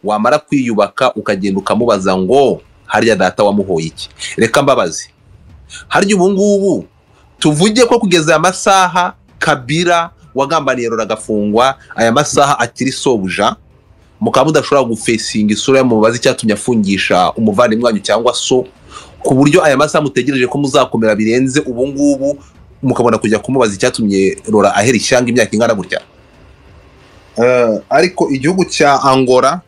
Wamara kwiyubaka ukagenda ukamubaza ngo harya data wamuhoye iki? Reka mbabaze, harya ubu ngubu tuvuge ko kugeza aya masaha Kabila wagambaniye Rora agafungwa, aya masaha akiri sobuja, mukaba mudashobora gufesinga isura mubaze icyatumye afungisha umuvandimwe wanyu cyangwa so, ku buryo aya masaha mutegereje ko muzakomera birenze ubu ngubu mukabona kujya kumubaza icyatumye Rora ahera ishyanga imyaka ingana gutya. Ariko igihugu cya Angola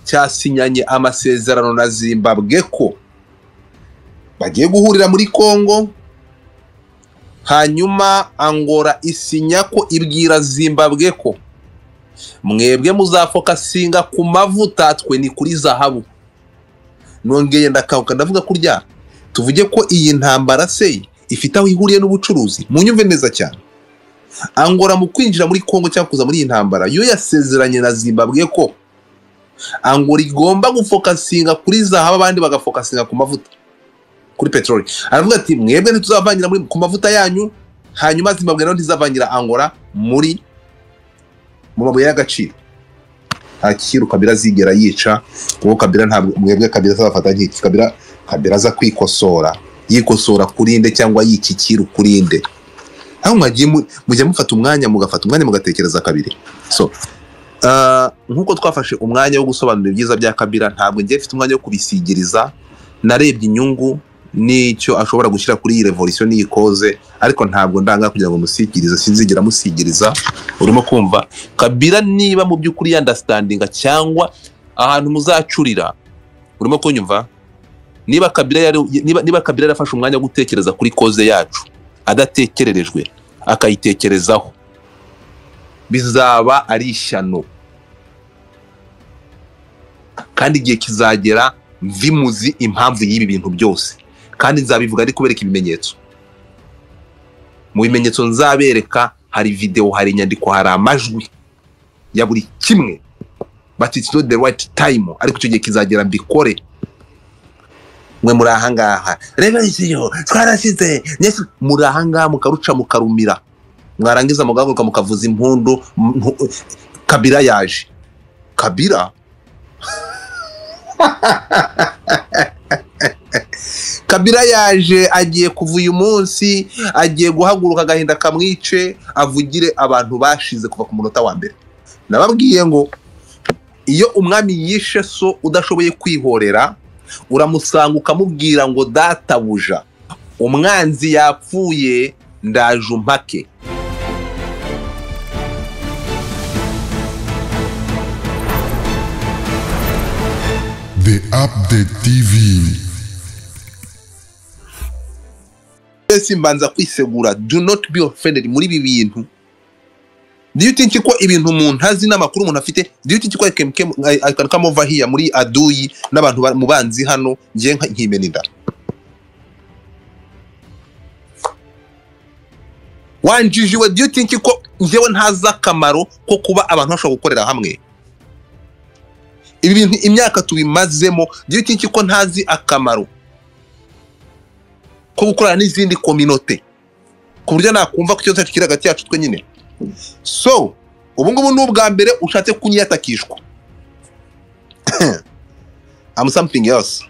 cyasinyanye amasezerano na Zimbabwe ko bagiye guhurira muri Congo, hanyuma Angola isinya ko ibwira Zimbabwe ko mwebwe muzafokasinga ku mavuta, twe ni kuri zahabu. Nongeye ndakauka ndavuga kurya tuvuge ko iyi ntambara se ifite aho ihuriye n'ubucuruzi. Munyumve neza cyane, Angola mu kwinjira muri Congo cyangwa kuza muri iyi ntambara yo yasezeranye na Zimbabwe ko Angola igomba gufokasinga kuri zahabu, abandi bagafokasinga ku mavuta, kuri peteroli. Aravuga ati mwebwe ntituzavangira ku mavuta yanyu, hanyuma Zimbabwe nayo ntizavangira Angola muri mu mabuye y'agaciro. Nta kintu Kabila azigera yica, kuko Kabila ntabwo mwebwe Kabila azabafata nk'iki. Kabila aza kwikosora, yikosora kurinde cyangwa yikikira kurinde. Aho mwagiye mujya mufata umwanya, mugafata umwanya mugatekereza kabiri. So nkuko twafashe umwanya wo gusobanura ibyiza bya Kabila, ntabwo ngiye mfite umwanya wo kubisigiriza. Narebye inyungu n'icyo ashobora gushyira kuri iyi revolution n'iyi koze, ariko ntabwo ndanga kugira ngo musigirize, sinzigera musigiriza. Urimo kumva Kabila niba mu by'ukuri understandinga cyangwa ahantu muzacurira, urimo kunyumva, niba Kabila yari niba Kabila yarafashe umwanya wo gutekereza kuri koze yacu adatekererejwe akayitekerezaho, bizaba ari ishyano. Kandi igihe kizagera mvimuzi impamvu y'ibi bintu byose, kandi nzabivuga ari kubereka ibimenyetso. Mu bimenyetso nzabereka hari video, hari inyandiko, hari amajwi ya buri kimwe, but it's not the right time. Ariko icyo gihe kizagera mbikore. Mwe muri aha ngaha revolution twarashize, muri aha ngaha mukaruca mukarumira, mwarangiza mugahaguruka mukavuza impundu, Kabila yaje. Kabila Kabila yaje, agiye kuva uyu munsi, agiye guhaguruka agahinda kamwice, avugire abantu bashize kuva ku munota wa mbere. Nababwiye ngo iyo umwami yishe so udashoboye kwihorera, uramusanga ukamubwira ngo databuja, umwanzi yapfuye, ndaje umpake. The Update TV. Mbanza kwisegura, do not be offended muri ibi bintu. Do you think ko ibintu umuntu azi n'amakuru umuntu afite, do you think ko I can come over here muri aduyi n'abantu mubanzi hano ngiye nkimena inda? Wanjijiwe, do you think ko njyewe ntazi akamaro ko kuba abantu bashobora gukorera hamwe? Ibi bintu imyaka tubimazemo, do you think ko ntazi akamaro ko gukorana n'izindi communauté ku buryo nakumva ko cyose kiri hagati yacu twe nyine? So ubu ngubu ni ubwa mbere ushatse kunyiyatakishwa. I'm something else.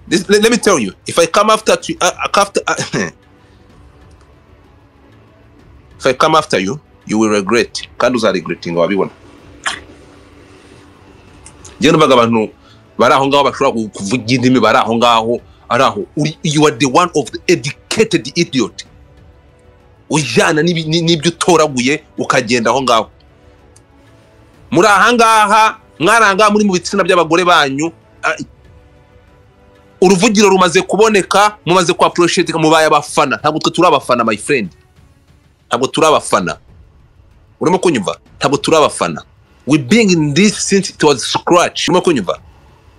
This, let me tell you, if I come after if I come after you, you will regret. Kandi uzaregretinga wabibona. Njye numvaga abantu bari aho ngaho bashobora kuvuga indimi, bari aho ngaho ari aho, you are the one of the educated idiot. Ujyana n'ibyo utoraguye ukagenda aho ngaho. Muri aha ngaha mwaranga muri mu bitsina by'abagore banyu, uruvugiro rumaze kuboneka, mumaze ku appreciate, mubaye abafana. Ntabwo twe turi abafana my friend, ntabwo turi abafana. Urimo kunyumva? Ntabwo turi abafana. We being in this since it was scratch. Urimo kunyumva?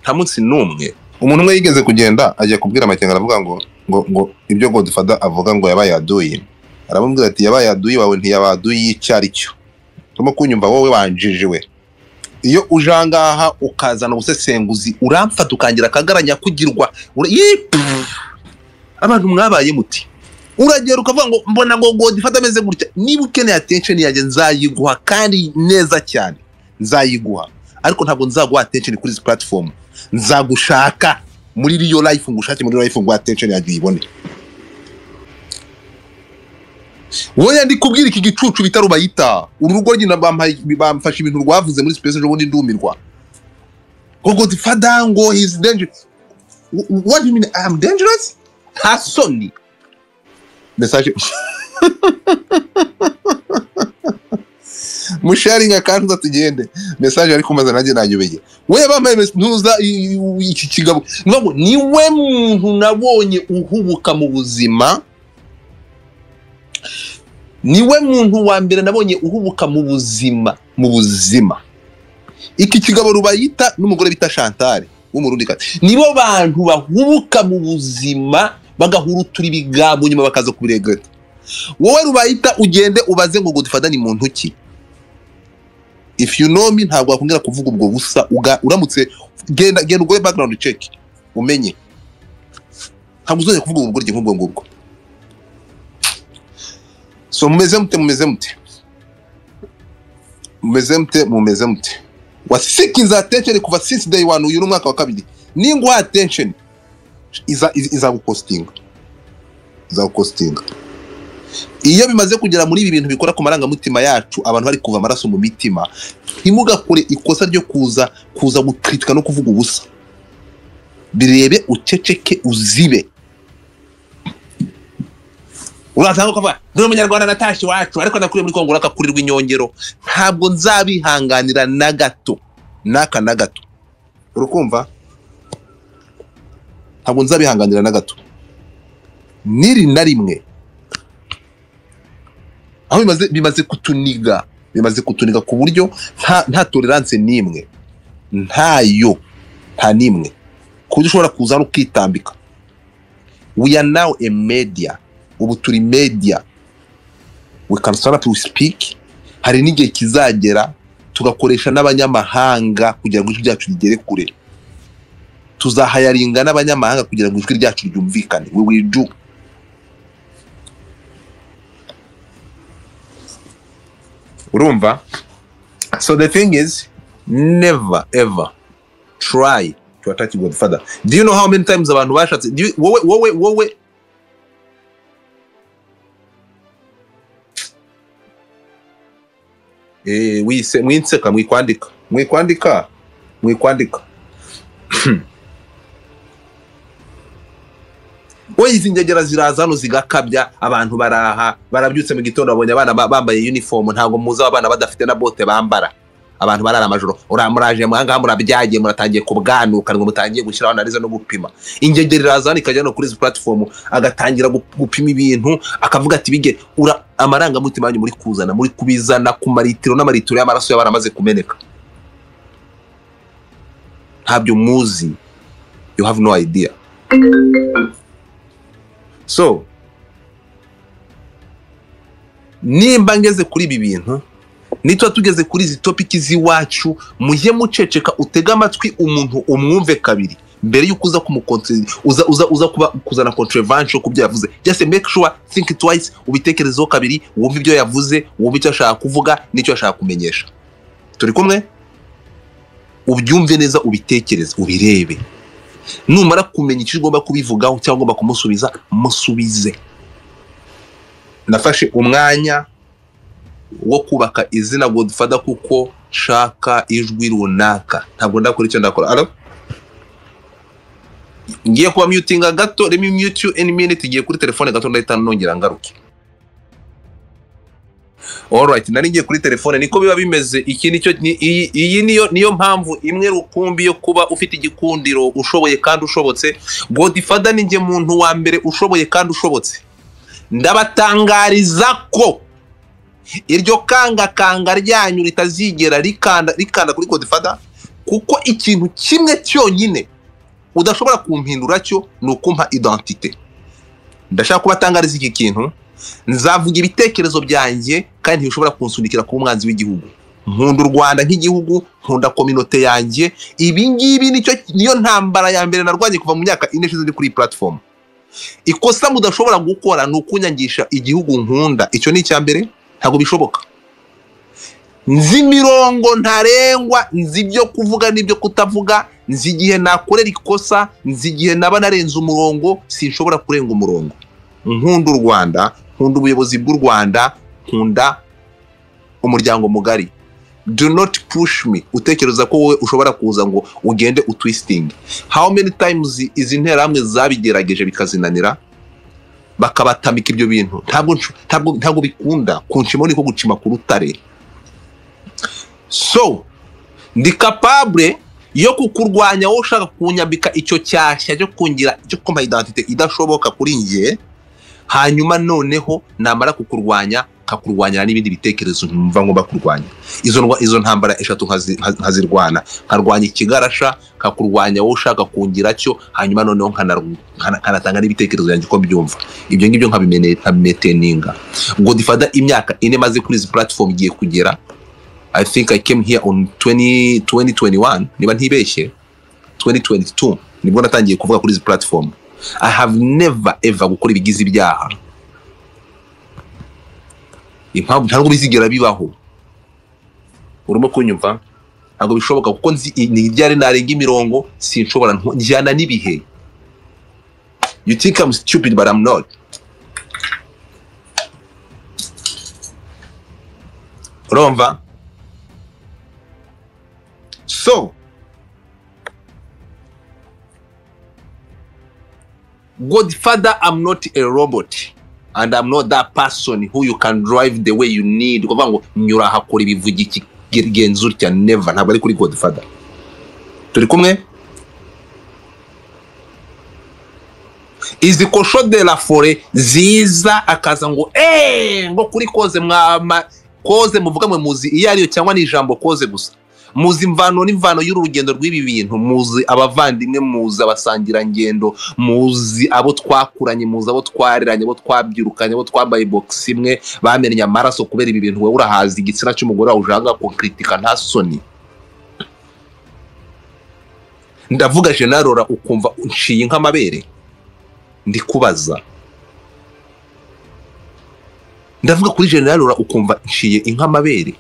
Nta munsi n'umwe umuntu umwe yigeze kugenda ajya kubwira Makenga, aravuga ngo ngo ngo ibyo Godfather avuga ngo yabaye aduyi. Aramubwira ati yabaye aduyi wawe ntiyabaduyi icyari cyo. Urimo kunyumva wowe wanjijiwe? Iyo ujangaha ukazana ubusesenguzi uramfata ukangira akagaranya kugirwa. Abantu mwabaye muti. Uragera ukavuga ngo mbona ngo Godfather ameze gutya. Niba ukeneye attention yanjye nzayiguha kandi neza cyane, nzayiguha, ariko ntabwo nzaguha attention kuri izi platform. Nzagushaka muri real life, ngushake muri real life ngo attention yanjye uyibone. Wowe ndi kubwira iki gicucu bita Rubayita, uru rugo nyina bamfashe ibintu rwavuze muri space ejo bundi ndumirwa. Ngo Godfather ngo he's dangerous. What do you mean I am dangerous? Nta soni. Message musharinga kandi tugende. Message ari kumaza nanjye nanyobeye. We bambaye ntuza iki kigabo. Ngo niwe muntu nabonye uhubuka mu buzima. Niwe muntu wa mbere nabonye uhubuka mu buzima, mu buzima. Iki kigabo Rubayita n'umugore bita Chantal w'umurundi kati. Nibo bantu bahubuka mu buzima bagahurutura ibigambo nyuma bakaza kubiregreta. Wowe Rubayita ugende ubaze ngo Godfather ni muntu ki? If you know me ntabwo wakongera kuvuga ubwo busa. Uramutse genda genda ugoye background check umenye. Ntabwo uzongera kuvuga ubwo buryo nk'ubwo ngubwo. So mumeze mute, mumeze mute, mumeze mute, mumeze mute. Wasikinze attention kuva since day one. Uyu n'umwaka wa kabiri. Ningwa attention iza gukostinga, iza gukostinga. Iyo bimaze kugera muri ibi bintu bikora ku marangamutima yacu, abantu bari kuva amaraso mu mitima, ntimugakore ikosa ryo kuza gukritika no kuvuga ubusa. Birebe, uceceke, uzibe. Uratanga ukavuga ndi umunyarwanda natashye iwacu ariko nakuriye muri Kongo, urakakurirwa inyongero. Ntabwo nzabihanganira na gato, naka na gato. Urukumva? Ntabwo nzabihanganira na gato, niri na rimwe. Aho bimaze kutuniga, bimaze kutuniga ku buryo nta tolerance n'imwe, ntayo, nta n'imwe, ku buryo ushobora kuza hano ukitambika. We are now a media. Ubu turi media, we can stand up to speak. Hari n'igihe kizagera tugakoresha n'abanyamahanga kugira ngo ijwi ryacu rigere kure. Tuzahayaringa n'abanyamahanga kugira ngo ijwi ryacu ryumvikane. We will do. Urumva? So the thing is, never ever try to attack Godfather. Do you know how many times abantu bashatse? Wowe wowe wowe wise mwinseka, mwikwandika, mwikwandika, mwikwandika. We izi ngegera ziraza hano zigakabya abantu. Baraha barabyutse mu gitondo babonye abana bambaye uniform. Ntabwo muzi abana badafite na bote bambara. Abantu barara amajoro. Uramuraje muhangaha, murabyagiye, muratangiye kubwanuka ngo mutangiye gushyiraho analize no gupima. Ingegera iraza hano ikajya no kuri izi platform, agatangira gupima ibintu, akavuga ati bige ura amarangamutima yanyu muri kuzana, muri kubizana ku maritiro n'amaritiro y'amaraso y'abana amaze kumeneka. Ntabyo muzi, you have no idea. So nimba ngeze kuri ibi bintu, nitwa tugeze kuri izi topic z'iwacu, mujye muceceka, utege amatwi umuntu, umwumve kabiri mbere y'uko uza uza uza uza kuba kuzana contravention ku byo yavuze. Just make sure, think twice, ubitekerezeho kabiri, wumve ibyo yavuze, wumve icyo ashaka kuvuga n'icyo ashaka kumenyesha. Turi kumwe? Ubyumve neza, ubitekereze, ubirebe. Numara kumenya icyo ugomba kubivugaho cyangwa ugomba kumusubiza, musubize. Nafashe umwanya wo kubaka izina Godfather kuko nshaka ijwi runaka. Ntabwo ndakora icyo ndakora. Alo? Ngiye kuba mutinga gato. Let me mute you any minute. Ngiye kuri telefone gato, ndahita nongera ngaruke. Alright, nari ngiye kuri telefone. Niko biba bimeze. Iki nicyo iyi niyo mpamvu imwe rukumbi yo kuba ufite igikundiro, ushoboye kandi ushobotse. Godfather ni njye muntu wa mbere ushoboye kandi ushobotse. Ndabatangariza ko iryo kangakanga ryanyu ritazigera rikanda rikanda kuri Godfather, kuko ikintu kimwe cyonyine udashobora kumpindura cyo ni ukumpa identité. Ndashaka kubatangariza iki kintu: nzavuga ibitekerezo byanjye kandi ntibishobora kunsunikira kuba umwanzi w'igihugu. Nkunda u Rwanda nk'igihugu, nkunda communauté yanjye. Ibi ngibi nicyo niyo ntambara ya mbere narwanye kuva mu myaka 4 ishize ndi kuri iyi platform. Ikosa mudashobora gukora ni ukunyangisha igihugu nkunda. Icyo ni icya mbere, ntabwo bishoboka. Nzi imirongo ntarengwa, nzi ibyo kuvuga n'ibyo kutavuga, nzi igihe nakorera ikosa, nzi igihe naba narenze umurongo, sinshobora kurenga umurongo. Nkunda u Rwanda, nkunda ubuyobozi bw'u Rwanda, nkunda umuryango mugari. Do not push me. Utekereza ko wowe ushobora kuza ngo ugende utwisting. How many times izi nterahamwe zabigerageje bikazinanira, bakabatamika ibyo bintu? Ntabwo bikunda. Kunshimo niko gucima ku rutare. So ndi capable yo kukurwanya wowe ushaka kunyambika icyo cyashya cyo kungira cyo kumpa identité idashoboka kuri njye, hanyuma noneho namara kukurwanya nkakurwanya n'ibindi bitekerezo nkumva ngomba kurwanya. Izo ntambara eshatu nkazirwana, nkarwanya ikigarasha, nkakurwanya wowe ushaka kungira cyo, hanyuma noneho nkanatanga n'ibitekerezo byanjye uko mbyumva. Ibyo ngibyo nkabimeteninga. Godfather imyaka 4 maze kuri izi platform igiye kugera. I think I came here on 2021, niba ntibeshye 2022 nibwo natangiye kuvuga kuri izi platform. I have never ever gukora ibigize ibyaha. Impamvu ntabwo bizigera bibaho. Urimo kunyumva? Ntabwo bishoboka kuko nzi ni ryari narenga imirongo, sinshobora njyana n'ibihe. You think I'm stupid but I'm not. Urumva? So Godfather, I'm not a robot and I'm not that person who you can drive the way you need. Kuvuga ngo nyura hakora ibivugiki genza utya, never. Ntabwo ari kuri Godfather. Turi kumwe? Izi kosho de la forêt ziza akaza ngo ngo kuri koze mwama koze muvuga mwe muzi iyo ariyo cyangwa ni ijambo koze gusa. Muzi imvano n'imvano y'uru rugendo rw'ibi bintu, muzi abavandimwe, muzi abasangirangendo, muzi abo twakuranye, muzi abo twareranye, abo twabyirukanye, abo twambaye box imwe bamennye amaraso kubera ibi bintu. Wowe urahaza igitsina cy'umugore wawe ujanga ko kritika nta soni. Ndavuga General ukumva nshiye nk'amabere, ndi kubaza. Ndavuga kuri General ukumva nshiye inkamabere.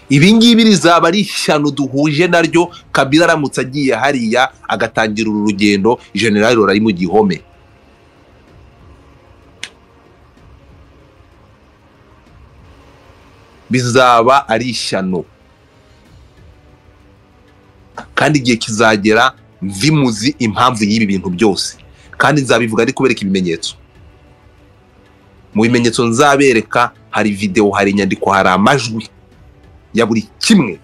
Ibi ngibi rizaba ari ishyano duhuje naryo. Kabila aramutse agiye hariya agatangira uru rugendo, General ari mu gihome. Bizaba ari ishyano, kandi igihe kizagera mvimuzi impamvu y'ibi bintu byose, kandi nzabivuga ari kubereka ibimenyetso. Mu bimenyetso nzabereka hari video, hari inyandiko, hari amajwi ya buri kimwe,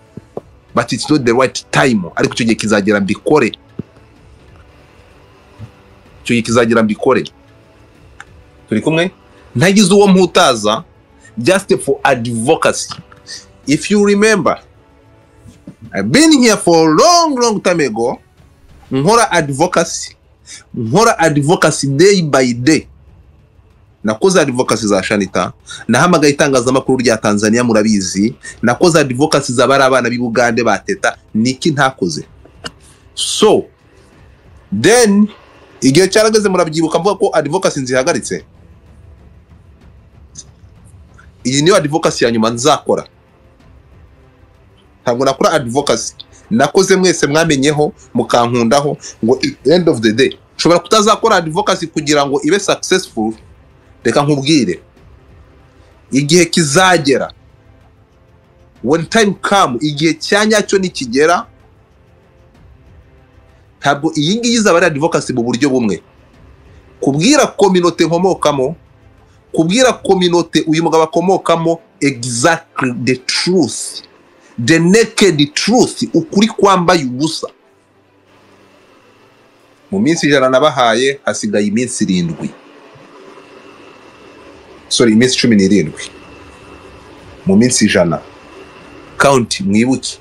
but it's not the right time. Ariko icyo gihe kizagera mbikore, icyo gihe kizagera mbikore. Turi kumwe? Ntagize uwo mputaza, just for advocacy. If you remember, I've been here for a long, long time ago. Nkora advocacy, nkora advocacy day by day. Nakoze advocacy za Shanita, nahamagaye itangazamakuru rya Tanzania murabizi, nakoze advocacy za bari abana b'i Bugande bateta, niki ntakoze. So then igihe cyarageze murabyibuka mvuga ko advocacy nzihagaritse. Iyi niyo advocacy ya nyuma nzakora. Ntabwo nakora advocacy nakoze mwese mwamenyeho mukankundaho ngo end of the day nshobora kutazakora advocacy kugira ngo ibe successful. Reka nkubwire, igihe kizagera, when time come, igihe cyanyacyo nikigera, ntabwo iyi ngiyi izaba ari advocacy mu buryo bumwe. Kubwira communauté nkomokamo, kubwira communauté uyu mugabo akomokamo exactly the truth, the naked truth, ukuri kwambaye ubusa. Mu minsi 100 nabahaye hasigaye iminsi 7. Sorry, iminsi 17. Mu minsi 100. Count mwibuke.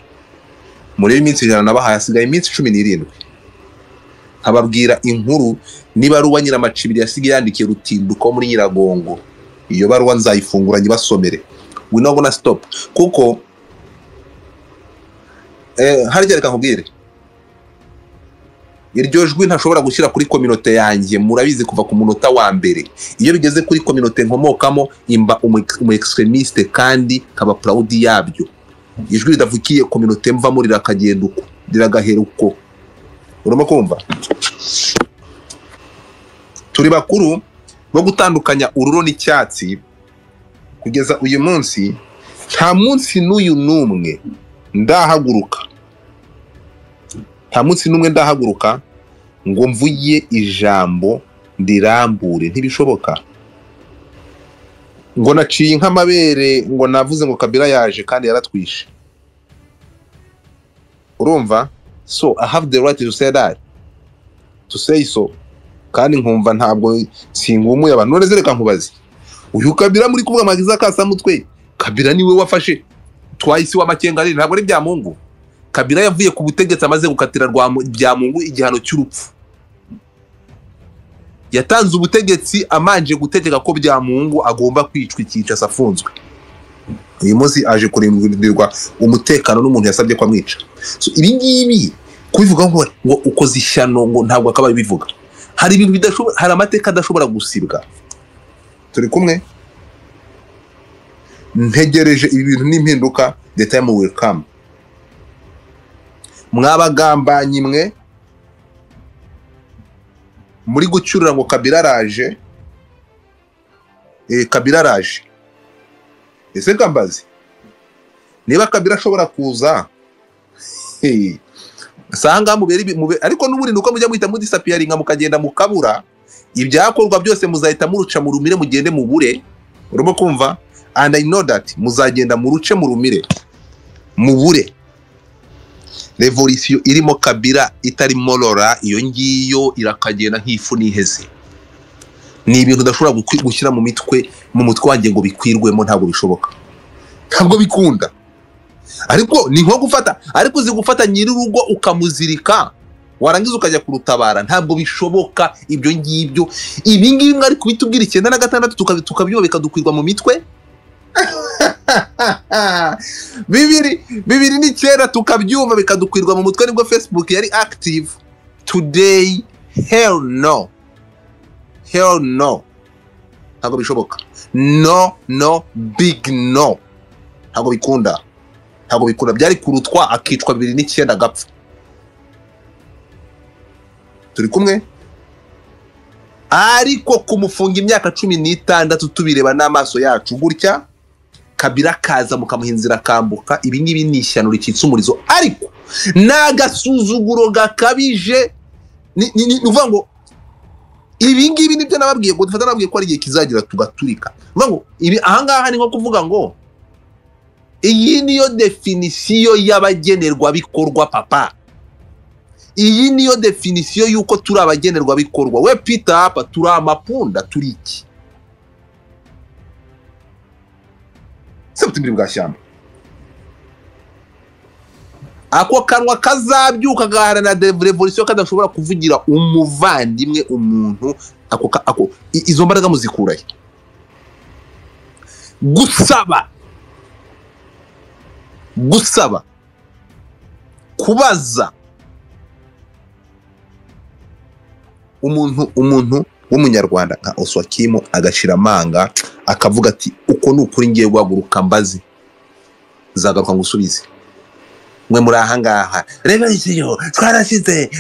Muri iminsi 100 nabahaye hasigaye iminsi 17. Nkababwira inkuru nibaruwa Nyiramacibiri yasigaye yandikiye Rutinduko muri Nyiragongo. Iyo baruwa nzayifungura nyibasomere. We not gonna stop. Kuko harya reka nkubwire. Iryo jwi ntashobora gushyira kuri communauté yanjye, murabizi kuva ku munota wa mbere. Iyo bigeze kuri communauté nkomokamo, imba umu extremiste kandi nkaba proud yabyo. Ijwi ridavukiye communauté mvamo rirakagenda uko, riragahera uko. Urimo kumva? Turi bakuru bo gutandukanya ururo n'icyatsi. Kugeza uyu munsi nta munsi n'uyu n'umwe ndahaguruka, nta munsi n'umwe ndahaguruka ngo mvuge ijambo ndirambure, ntibishoboka. Ngo naciye nk'amabere ngo navuze ngo Kabila yaje kandi yaratwishe. Urumva? So I have the right to say that, to say so. Kandi nkumva ntabwo singumuye abantu. None reka nkubaze, uyu Kabila muri kuvuga amagiza kasamutwe, Kabila niwe wafashe twahisi w'amakenga, ntabwo ari Byamungu. Kabila yavuye ku butegetsi amaze gukatira Byamungu igihano cy'urupfu. Yatanze ubutegetsi amanje gutegeka ko Byamungu agomba kwicwa icyicasa afunzwe. Uyu munsi aje kurindirwa umutekano n'umuntu yasabye ko amwica. So ibi ngibi kubivuga ngo ukoze ishyano ngo ntabwo akabaye bivuga. Hari ibintu bidashobora, hari amateka adashobora gusibwa. Turi kumwe? Ntegereje ibi bintu n'impinduka, the time will come. Mwabagambanyi mwe muri gucyurira ngo Kabila araje, Kabila araje. Ese kambazi niba Kabila ashobora kuza sanga mubere, ariko n'ubundi nuko mujya muhita mudisapiyaringa mukagenda mukabura ibyakorwa byose, muzahita muruca murumire mugende mubure. Urimo kumva? And I know that muzagenda muruce murumire mubure. Revolution irimo Kabila itarimo Laura, iyo ngiyo irakagenda nk'ifu niheze. Ni ibintu udashobora gushyira mu mitwe, mu mutwe wanjye ngo bikwirwemo, ntabwo bishoboka, ntabwo bikunda. Ariko ni nko gufata, ariko uzi gufata nyir'urugo ukamuzirika warangiza ukajya kurutabara, ntabwo bishoboka ibyo ngibyo. Ibi ngibi mwari kubitubwira 96 tukabyobeka dukwirwa mu mitwe. 2009 tukabyumva bikadukwirwa mu mutwe, nibwo Facebook yari active. Today hell no, hell no, ntabwo bishoboka. No, no, big no, ntabwo bikunda, ntabwo bikunda. Byari kurutwa akicwa 2009 agapfa. Turi kumwe? Ariko kumufunga imyaka 16 tubireba n'amaso yacu gutya, Kabila kaza mukamuhinzira akambuka, ibi ngibi ni ishyano ricitse umurizo. Ariko n'agasuzuguro gakabije, ni uvuga ngo ibi ngibi nibyo nababwiye ngo dufata, nababwiye ko ari igihe kizagira tugaturika. Uvuga ngo ibi ahangaha ni nko kuvuga ngo iyi niyo definisiyo y'abagenerwabikorwa papa. Iyi niyo definisiyo y'uko turi abagenerwabikorwa. We Peter hapa turi amapunda, turi iki? Sebutimiri bwa shyamba. Ako kanwa kazabyuka gaharana revolution kadashobora kuvugira umuvandimwe umuntu, ako izo mbaraga muzikurahe? Gusaba, gusaba, kubaza umuntu w'umunyarwanda nka Oswakimu agashira amanga akavuga ati uko ni ukuri ngiye guhaguruka mbazi, zagaruka ngusubize. Mwe muri ahangaha revolution twarashize,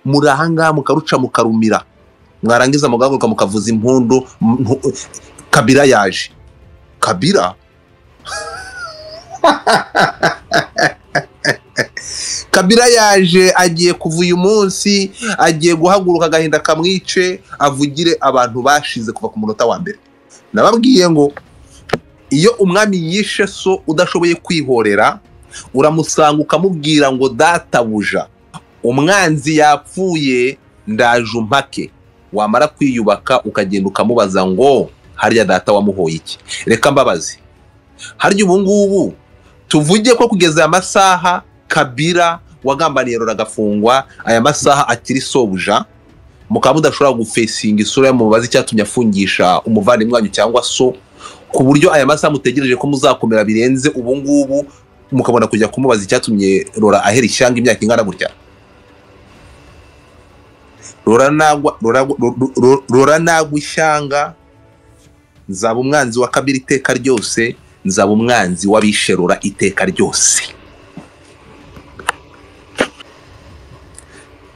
muri ahangaha mukaruca mukarumira, mwarangiza mugahaguruka mukavuza impundu, Kabila yaje. Kabila Kabila yaje, agiye kuva uyu munsi, agiye guhaguruka agahinda kamwice, avugire abantu bashize kuva ku munota wa mbere. Nababwiye ngo iyo umwami yishe so udashoboye kwihorera, uramusanga ukamubwira ngo databuja, umwanzi yapfuye ndaje umpake. Wamara kwiyubaka ukagenda ukamubaza ngo harya data wamuhoye iki? Reka mbabaze, harya ubu ngubu tuvuge ko kugeza aya masaha Kabila wagambaniye Laura agafungwa, aya masaha akiri sobuja, mukaba mudashobora gufesinga isura mubaza icyatumye afungisha umuvandimwe wanyu cyangwa so, ku buryo aya masaha mutegereje ko muzakomera birenze ubu ngubu mukabona kujya kumubaza icyatumye Laura ahera ishyanga imyaka ingana gutya. Rora nagwa ishyanga, nzaba umwanzi wa Kabila iteka ryose, nzaba umwanzi w'abishe Rora iteka ryose.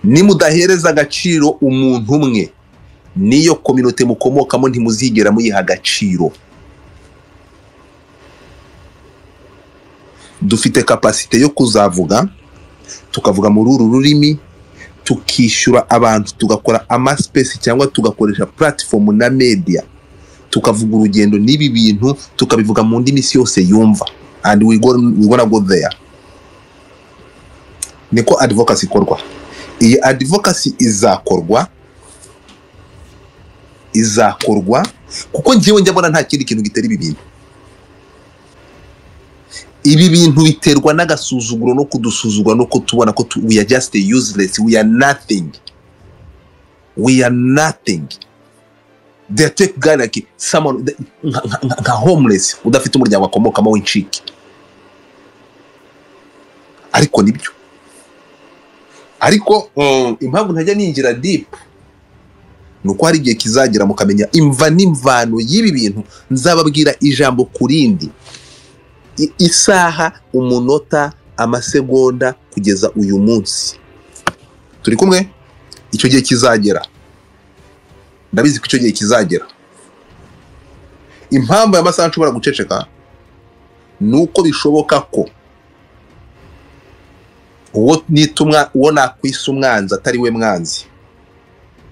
Nimudahereza agaciro umuntu umwe, niyo kominote mukomokamo ntimuzigera muyiha agaciro. Dufite kapasite yo kuzavuga, tukavuga muri uru rurimi, tukishyura abantu, tugakora amaspace cyangwa tugakoresha platform na media, tukavuga urugendo n'ibi bintu, tukabivuga mu ndimi isi yose yumva, and we gonna go there. Niko advocacy ikorwa. Iyi advocacy izakorwa kuko njyewe njya mbona nta kindi kintu gitera ibi bintu. Ibi bintu biterwa n'agasuzuguro no kudusuzugura no kutubona ko we are just useless, we are nothing, we are nothing. They take guy like someone nka homeless udafite umuryango akomokamo w'incike. Ariko nibyo. Ariko impamvu ntajya ninjira deep nuko hari igihe kizagera mukamenya imva n'imvano y'ibi bintu. Nzababwira ijambo kurindi, isaha, umunota, amasegonda, kugeza uyu munsi turi kumwe. Icyo gihe kizagera, ndabizi ko icyo gihe kizagera. Impamvu ya masaha nshobora guceceka nuko bishoboka ko uwo nitumwa, uwo nakwisa umwanzi atari we mwanzi,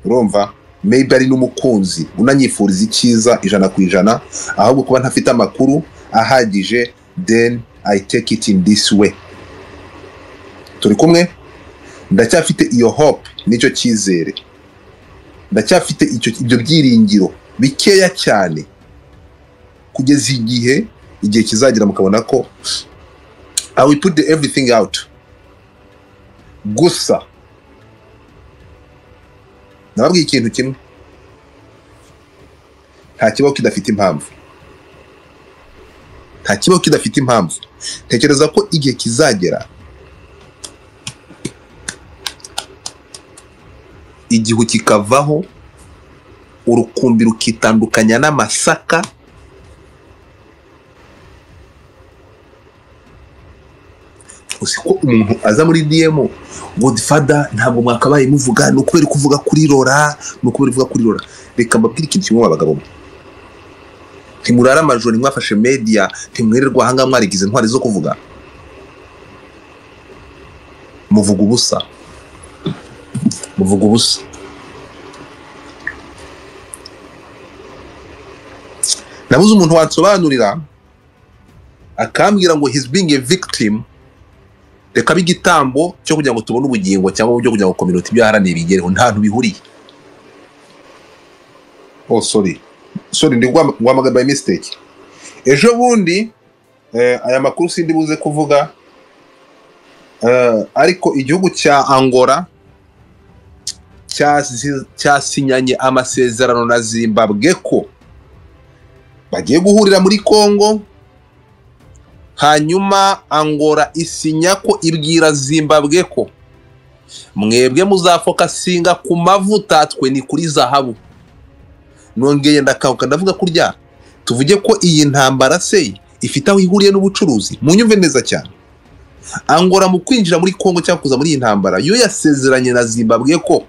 urumva, maybe ari n'umukunzi unanyifuriza icyiza 100%, ahubwo kuba ntafite amakuru ahagije, then I take it in this way. Turi kumwe, ndacyafite iyo hope n'icyo cyizere, ndacyafite ibyo byiringiro bikeya cyane, kugeza igihe kizagera mukabona ko I will put everything out. Gusa nababwiye ikintu kimwe, nta kibaho kidafite impamvu, nta kibaho kidafite impamvu. Ntekereza ko igihe kizagera igihu kikavaho, urukumbi rukitandukanya n'amasaka, usiko umuntu aza muri DM, Godfather ntabwo mwakabaye muvuga, ni ukubera kuvuga kuri Rora, ni ukubera kuvuga kuri Rora. Reka mbabwire ikintu kimwe abagabo, ntimurara amajoro, ntimwafashe media, ntimwirirwa ahanga mwarigize intwari zo kuvuga, muvuga ubusa, muvuga ubusa. Nabuze umuntu wansobanurira akambwira ngo he's being a victim, reka bigitambo cyo kugira ngo tubone ubugingo cyangwa byo kugira ngo community ibyo yaharaniye bigereho, nta ntu bihuriye. Oh sorry, ndi guhamagara by mistake. Ejo bundi aya makuru sindi buze kuvuga, ariko igihugu cya Angola cyasinyanye amasezerano na Zimbabwe ko bagiye guhurira muri Congo. Hanyuma Angola isinya ko ibwira Zimbabwe ko mwebwe muzafokasinga ku mavuta, twe ni kuri zahabu. Nongeye ndakauka ndavuga kurya, tuvuge ko iyi ntambara se ifite aho ihuriye n'ubucuruzi. Munyumve neza cyane, Angola mu kwinjira muri Congo cyangwa kuza muri iyi ntambara, yo yasezeranye na Zimbabwe ko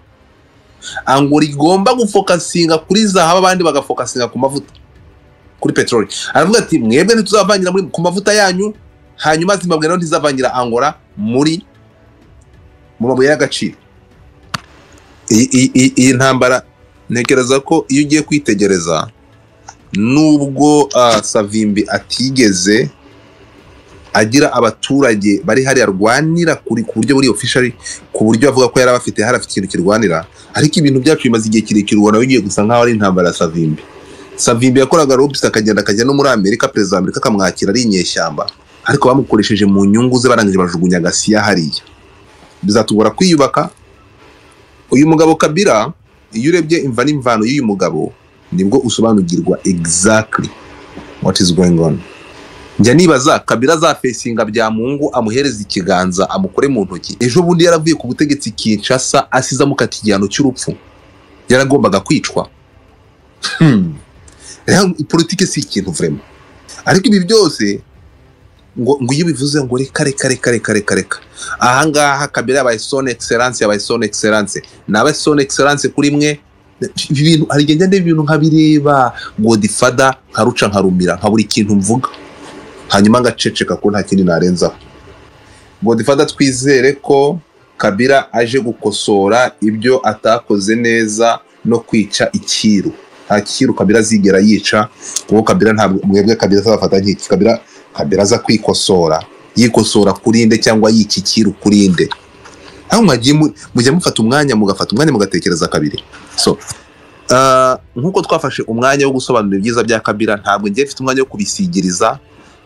Angola igomba gufokasinga kuri zahabu, abandi bagafokasinga ku mavuta, kuri peteroli. Aravuga ati mwebwe ntituzavangira muri ku mavuta yanyu, hanyuma Zimbabwe nayo ntizavangira Angola muri mu mabuye y'agaciro. Iyi ntambara ntekereza ko iyo ugiye kwitegereza, nubwo Savimbi atigeze agira abaturage bari hari arwanira kuri ku buryo buri officially, ku buryo avuga ko yari abafite hari afite ikintu kirwanira, ariko ibintu byacu bimaze igihe kirekire ubona bigiye gusa nkaho ari intambara ya Savimbi. Savimbi yakoraga lobbyist akagenda akajya no muri Amerika, perezida wa Amerika akamwakira ari inyeshyamba, ariko bamukoresheje mu nyungu ze, barangije bajugunya gasiya hariya. Bizatugora kwiyubaka. Uyu mugabo Kabila, iyo urebye imva n'imvano y'uyu mugabo, nibwo usobanukirwa exactly what is going on. Njya nibaza Kabila azafesinga bya Mungu, amuhereza ikiganza, amukore mu ntoki. Ejo bundi yaravuye ku butegetsi Kinshasa, asize amukata igihano cy'urupfu, yaragombaga kwicwa. Rero politike si ikintu vraiment. Ariko ibi byose ngo iyo bivuze ngo reka reka reka reka reka reka, ahangaha Kabila yabaye son excellence, yabaye son excellence, nabaye son excellence kuri mwe. Ibi bintu hari igihe njya ndeba ibintu nkabireba Godfather, nkaruca nkarumira, nkabura ikintu mvuga, hanyuma ngaceceka ko nta kindi narenzaho. Godfather, twizere ko Kabila aje gukosora ibyo atakoze neza no kwica ikiru. Nta kiru Kabila azigera yica, kuko Kabila ntabwo mwebwe Kabila azabafata nk'iki. Kabila aza kwikosora, yikosora kurinde cyangwa yica ikiru kurinde. Aho mwagiye mujya mufata umwanya, mugafata umwanya mugatekereza kabiri. So nkuko twafashe umwanya wo gusobanura ibyiza bya Kabila, ntabwo ngiye mfite umwanya wo kubisigiriza.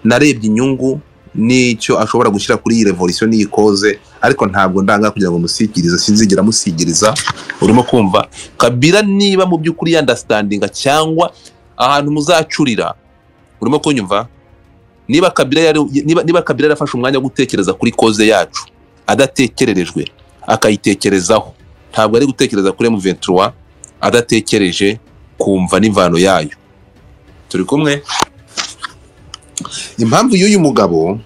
Narebye inyungu n'icyo ashobora gushyira kuri iyi revolution n'iyi koze, ariko ntabwo ndanga kugira ngo musigirize, sinzigera musigiriza. Urimo kumva Kabila niba mu by'ukuri understandinga cyangwa ahantu muzacurira, urimo kunyumva? Niba Kabila yari, niba Kabila yarafashe umwanya wo gutekereza kuri koze yacu adatekererejwe, akayitekerezaho, ntabwo ari gutekereza kuri M23 adatekereje kumva n'imvano yayo. Turi kumwe? Impamvu y'uyu mugabo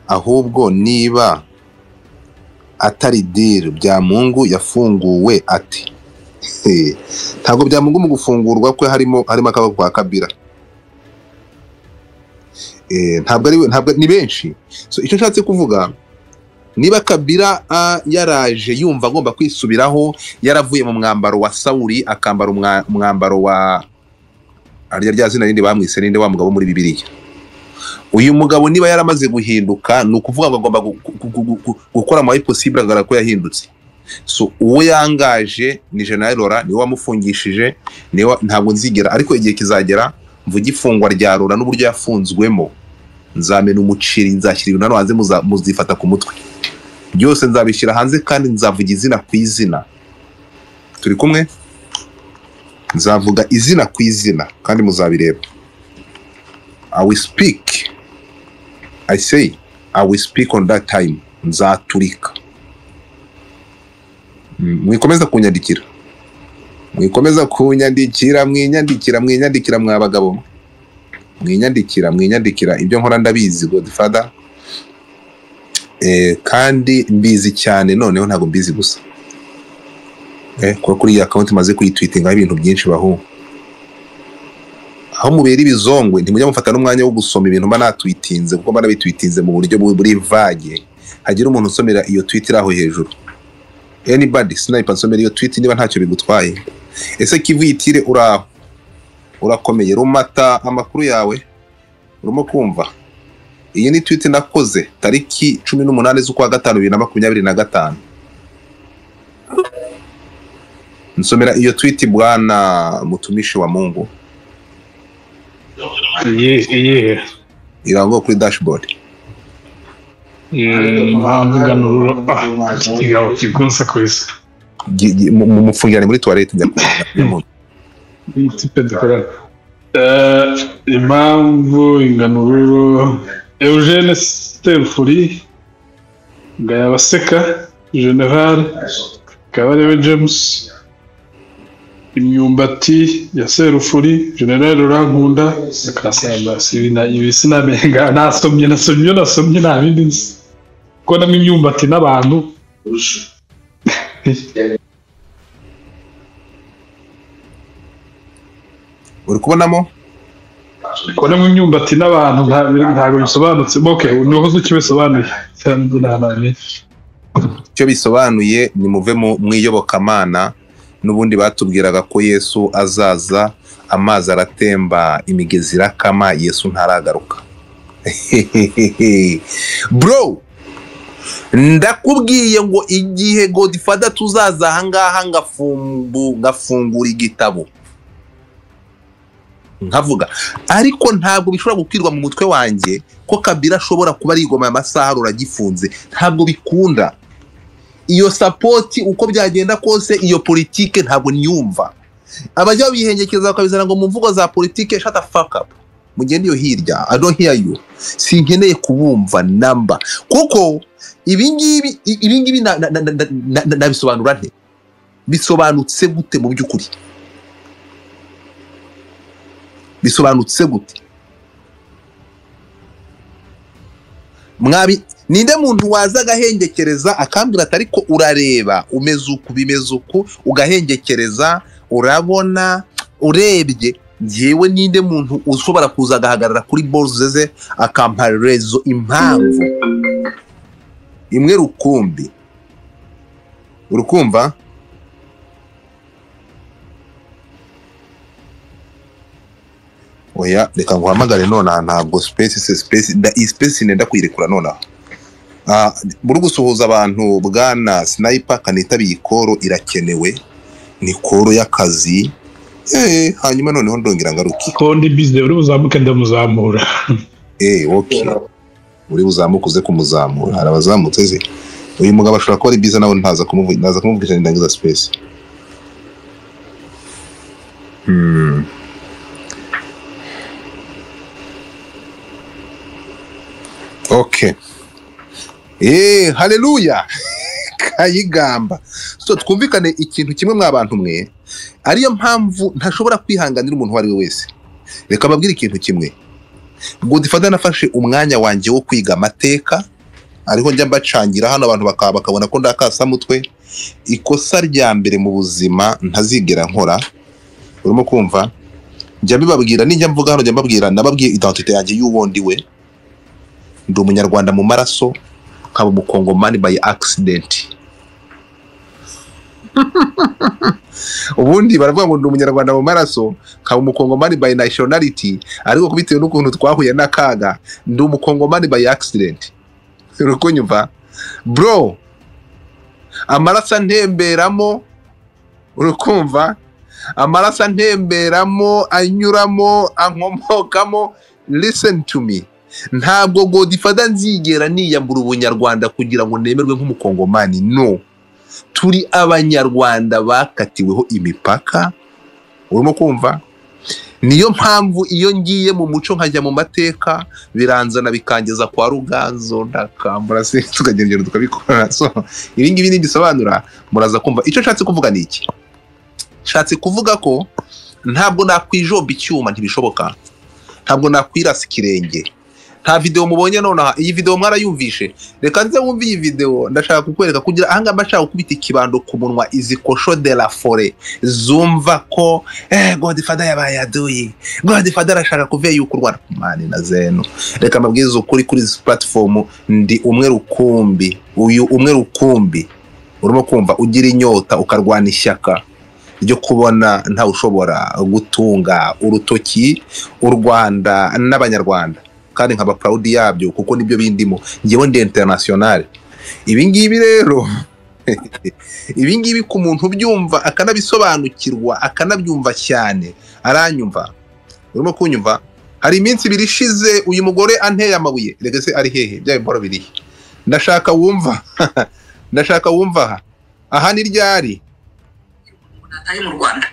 ahubwo niba atari deal bya Mungu yafunguwe ati ntabwo bya Mungu mu gufungurwa kwe harimo akaboko kwa Kabila. Ntabwo ari we, ntabwo ni benshi. So icyo nshatse kuvuga, niba Kabila yaraje yumva agomba kwisubiraho, yaravuye mu mwambaro wa Sawuli akambara umwambaro wa arya rya zina rindi bamwise ninde wa mugabo muri Bibiliya. Uyu mugabo niba yaramaze guhinduka, ni ukuvuga ngo agomba gukora amayi possible agaragara ko yahindutse. So uwo yangaje ni General Laurent, niwe wamufungishije, niwe, ntabwo nzigera, ariko igihe kizagera mvuge ifungwa rya Laurent n'uburyo yafunzwemo, nzamena umuceri, nzashyira ibintu hano hanze, muzifata ku mutwe, byose nzabishyira hanze kandi nzavuga izina ku izina. Turi kumwe? Nzavuga izina ku izina kandi muzabireba. I will speak. I say I will speak on that time. Nzaturika. Mwikomeza kunyandikira. Mwikomeza kunyandikira, mwinyandikira, mwinyandikira mwa bagabo. Mwinyandikira, mwinyandikira ibyo nkora ndabizi Godfather. Kandi mbizi cyane, noneho ntabwo mbizi gusa. Kuko kuri iyi account maze kuyitweetinga ibintu byinshi bahu. Aho mubera ibizongwe ntimujya mufata n'umwanya wo gusoma ibintu mba natweetinze, kuko mba nabitweetinze mu buryo buri vague. Hagira umuntu usomera iyo tweet iri aho hejuru. Anybody sniper nsomera iyo tweet niba ntacyo bigutwaye. Ese Kivuyitire uraho? Urakomeye? Rumata amakuru yawe? Urimo kumva? Iyi ni tweet nakoze tariki 18 z'ukwa gatanu 2025. Nsomera iyo tweet bwana mutumishi wa Mungu. Iyihe? Irango kuri dashboard. Ikigabo kigunsa kwisa. Mufungirane muri toilette njya kubona. Ikipe dukorana. Impamvu inganururo Eugene Serufuri Ngayabaseka General Kabarebe James imyumbati ya Serufuri General Rurankunda akasamba sibina ibi sinamenga nasomye nta bindi nzi ko namwe imyumbati n'abantu uri kubonamo kubonamo imyumbati n'abantu ntabwo bisobanutse. Okay, nuko ukibisobanuye cyane nta icyo bisobanuye. Ni muve mu iyobokamana. N'ubundi batubwiraga ko Yesu azaza, amazi aratemba, imigezi irakama, Yesu ntaragaruka. Bro, ndakubwiye ngo igihe Godfather tuzaza ahangaha ngafungura igitabo nkavuga, ariko ntabwo bishobora gukwirwa mu mutwe wanjye ko Kabila ashobora kuba arigoma amasaha ruragifunze. Ntabwo bikunda. Iyo support uko byagenda kose, iyo politike ntabwo nyumva. Abajya bihengekeza bakabizana ngo mu mvugo za politike, shut the fuck up. Mugende iyo hirya, I don't hear you. Sinkeneye kubumva namba, kuko ibingibi nabisobanura nte? Bisobanutse gute mu by'ukuri? Bisobanutse gute? Mwabi ninde muntu waza agahengekereza akambwira ati ariko urareba umeze uku bimeze uku, ugahengekereza urabona urebye. Njyewe ninde muntu ushobora kuza agahagarara kuri balls ze akampa rezo impamvu imwe rukumbi? Urukumva? Oya, reka nguhamagare nonaha, ntabwo space se space da space nenda kuyirekura nonaha. Muri gusuhuza abantu, bwana Sniper kanitabiye ikoro irakenewe, ni koro y'akazi. Hanyuma noneho ndongera ngaruke. Ko ndi busy, uri buzamuke ndamuzamura. Okay. Uri buzamuke uze kumuzamura. Hari abazamutse ze. Uyu mugabo ashobora kuba ari busy nawe, ntaza kumuvuga, naza kumuvugisha ndangiza space. Okay. Haleluya. Kayigamba. So twumvikane ikintu kimwe mwabantu mwe, ariyo mpamvu ntashobora kwihanganira umuntu uwo ari we wese. Reka mbabwire ikintu kimwe. Godfather nafashe umwanya wanjye wo kwiga amateka, ariho njya mbacangira hano abantu bakabona ko ndakasa mutwe. Ikosa rya mbere mu buzima ntazigera nkora, urimo kumva? Njya mbibabwira, ninjya mvuga hano njya mbabwira, nababwiye identité yanjye y'uwo ndi we. Ndi umunyarwanda mu maraso, nkaba umukongomani by accident. Ubundi baravuga ngo ndi umunyarwanda mu maraso, nkaba umukongomani by nationality, ariko bitewe n'ukuntu twahuye n'akaga, ndi umukongomani by accident. Uri kunyumva? Bro, amaraso antemberamo, uri kumva? Amaraso antemberamo, anyuramo, ankomokamo. Listen to me. Ntabwo Godfather nzigera niyambura ubunyarwanda kugira ngo nemerwe nk'umukongomani. No, turi abanyarwanda bakatiweho imipaka. Urimo kumva? Niyo mpamvu iyo ngiye mu muco nkajya mu mateka biranzana bikangeza kwa Ruganzo, ndakambura se tukagenda tukabikora. So ibi ngibi nibisobanura muraza kumva icyo nshatse kuvuga. Ni iki nshatse kuvuga? Ko ntabwo nakwijomba icyuma, ntibishoboka. Ntabwo nakwirasa ikirenge. Nta video mubonye nonaha? Iyi video mwarayumvishe? Reka nze wumve iyi video. Ndashaka kukwereka kugira ahangaha mba nshaka gukubita ikibando ku munwa izi cochon de la forêt zumva ko Godfather yabaye aduyi, Godfather arashaka kuve yuko u Rwanda mani na zeno. Reka mbabwize ukuri, kuri izi platform ndi umwe rukumbi, uyu umwe rukumbi urimo kumva ugira inyota ukarwana ishyaka ryo kubona ntawe ushobora gutunga urutoki u Rwanda n'abanyarwanda, kandi nkaba proud yabyo kuko nibyo bindimo. Njyewe ndi international. Ibi ngibi rero, ibi ngibi ku muntu ubyumva akanabisobanukirwa akanabyumva cyane aranyumva. Urimo kunyumva? Hari iminsi 2 ishize uyu mugore anteye amabuye. Reka se ari hehe? Bya biboro birihe? Ndashaka wumva, ndashaka wumva aha. Aha ni ryari? Ari mu Rwanda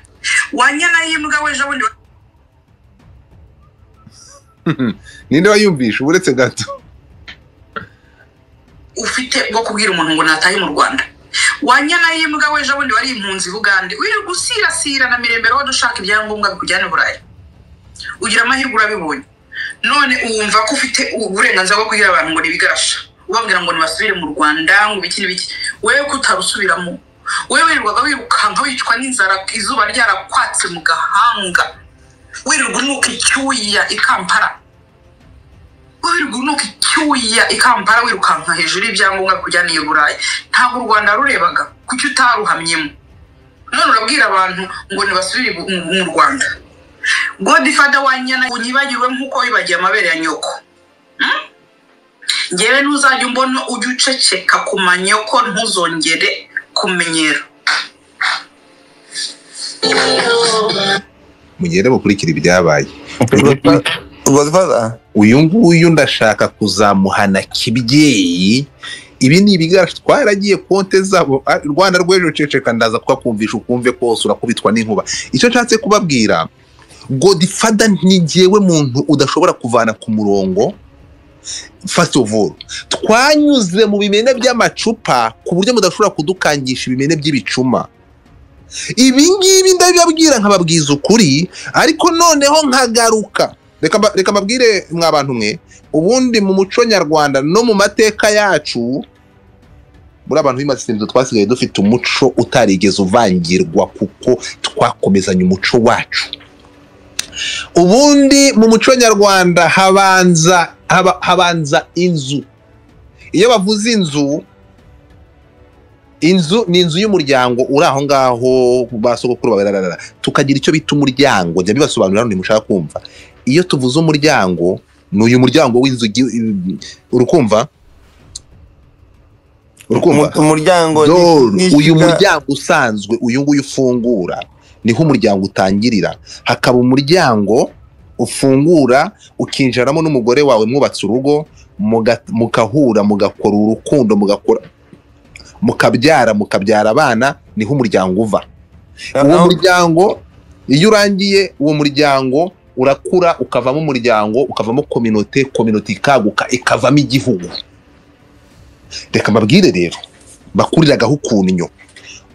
wanyana y'imbwa we ejo bundi. Ninde wayumvisha? Uretse gato. Ufite bwo kubwira umuntu ngo natahe mu Rwanda, wanyana y'imbwa we ejo bundi wari impunzi Bugande, wirirwa usirasira na Mirembe Road ushaka ibyangombwa bikujyana i Burayi, ugira amahirwe urabibonye, none wumva ko ufite uburenganzira bwo kubwira abantu ngo nibigarasha, ubabwira ngo nibasubire mu Rwanda, ngo ibiki n'ibiki. Wewe ko utarusubiramo, wewe wirirwaga wirukanka wicwa n'inzara, izuba ryarakwatse mu gahanga, wirirwa unuka icyuya i Kampala, wirirwa unuka icyuya i Kampala, wirukanka hejuru y'ibyangombwa bikujyana i Burayi, ntabwo u Rwanda rurebaga? Kuki utaruhamyemo? None urabwira abantu ngo nibasubire mu Rwanda. Godfather wanyana, unyibagiwe nk'uko wibagiwe amabere ya nyoko. Ngewe ntuzajya umbona, ujye uceceka ku manyoko, ntuzongere kumenyera. Mugende mukurikira ibyabaye. Godfather. Uyu nguyu ndashaka kuzamuhana kibyeyi. Ibi ni ibigarasha twaragiye konte zabo. Rwanda rw'ejo, ceceka, ndaza kukakumvisha ukumve kose urakubitwa n'inkuba. Icyo nshatse kubabwira, Godfather ni njyewe muntu udashobora kuvana ku murongo. First of all, twanyuze mu bimene by'amacupa ku buryo mudashobora kudukangisha ibimene by'ibicuma. Ibi ngibi ndabibabwira nkababwiza ukuri, ariko noneho nkagaruka. Reka mbabwire mwa bantu mwe, ubundi mu muco nyarwanda no mu mateka yacu, muri abantu b'imasinzo twasigaye dufite umuco utarigeze uvangirwa kuko twakomezanya umuco wacu. Ubundi mu muco nyarwanda habanza inzu. Iyo bavuze inzu, inzu ni inzu y'umuryango uri aho ngaho ba sogokuru babararara, tukagira icyo bita umuryango. Njya bibasobanurira none mushaka kumva. Iyo tuvuze umuryango, ni uyu muryango w'inzu, urukumva? Urukumva? Umuryango uyu muryango usanzwe uyu nguyu ufungura, niho umuryango utangirira. Hakaba umuryango ufungura ukinjiramo n'umugore wawe mwubatse urugo, mukahura, mugakora urukundo, mugakora, mukabyara abana, niho umuryango uva. Uwo muryango iyo urangiye, uwo muryango urakura ukavamo umuryango, ukavamo communauté, communauté ikaguka ikavamo igihugu. Reka mbabwire rero, bakuriragaho ukuntu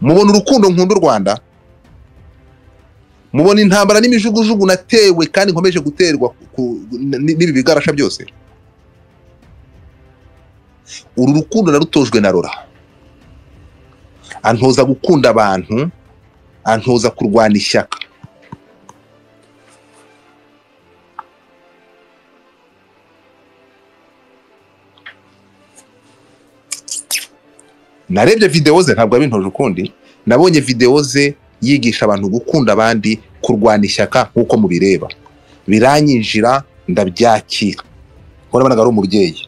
mubona urukundo nkunda u Rwanda, mubona intambara n'imijugujugu natewe kandi nkomeje guterwa n'ibi bigarasha byose. Uru rukundo narutojwe na Rora, antoza gukunda abantu, antoza kurwana ishyaka. Narebye video ze, ntabwo abintoje ukundi, nabonye video ze yigisha abantu gukunda abandi, kurwana ishyaka nkuko mubireba, biranyinjira ndabyakira. Urabona ari umubyeyi.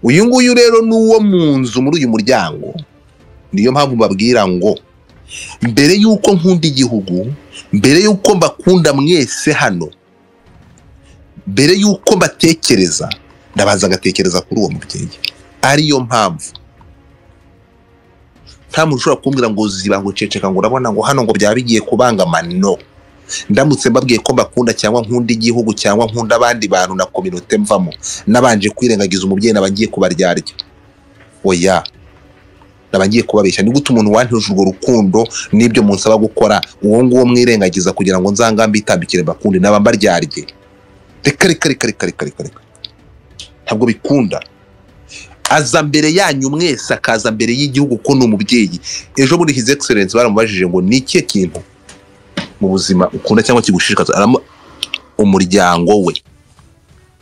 Uyu nguyu rero nuwo mu nzu muri uyu muryango. Niyo mpamvu mbabwira ngo mbere yuko nkunda igihugu, mbere yuko mbakunda mwese hano, mbere yuko mbatekereza, ndabanza ngatekereza kuri uwo mubyeyi. Ariyo mpamvu nta muntu ushobora kumbwira ngo ziba, ngo ceceka, ngo urabona ngo hano ngo byaba bigiye kubangama. No, ndamutse mbabwiye ko mbakunda cyangwa nkunda igihugu cyangwa nkunda abandi bantu na communauté mvamo, nabanje kwirengagiza umubyeyi nabangiye kubaryarya. Oya, nabangiye kubabeshya. Ni gute umuntu wanteje urwo rukundo n'ibyo munsaba gukora, uwo nguwo mwirengagiza kugira ngo nzangambe itambikire mbakunde, naba mbaryarye? Reka reka reka reka reka reka, ntabwo bikunda. Aza mbere yanyu mwese, akaza mbere y'igihugu ko ni umubyeyi. Ejo muri His Excellence baramubajije ngo ni ikihe kintu mu buzima ukunda cyangwa kigushishikaza? Umuryango we.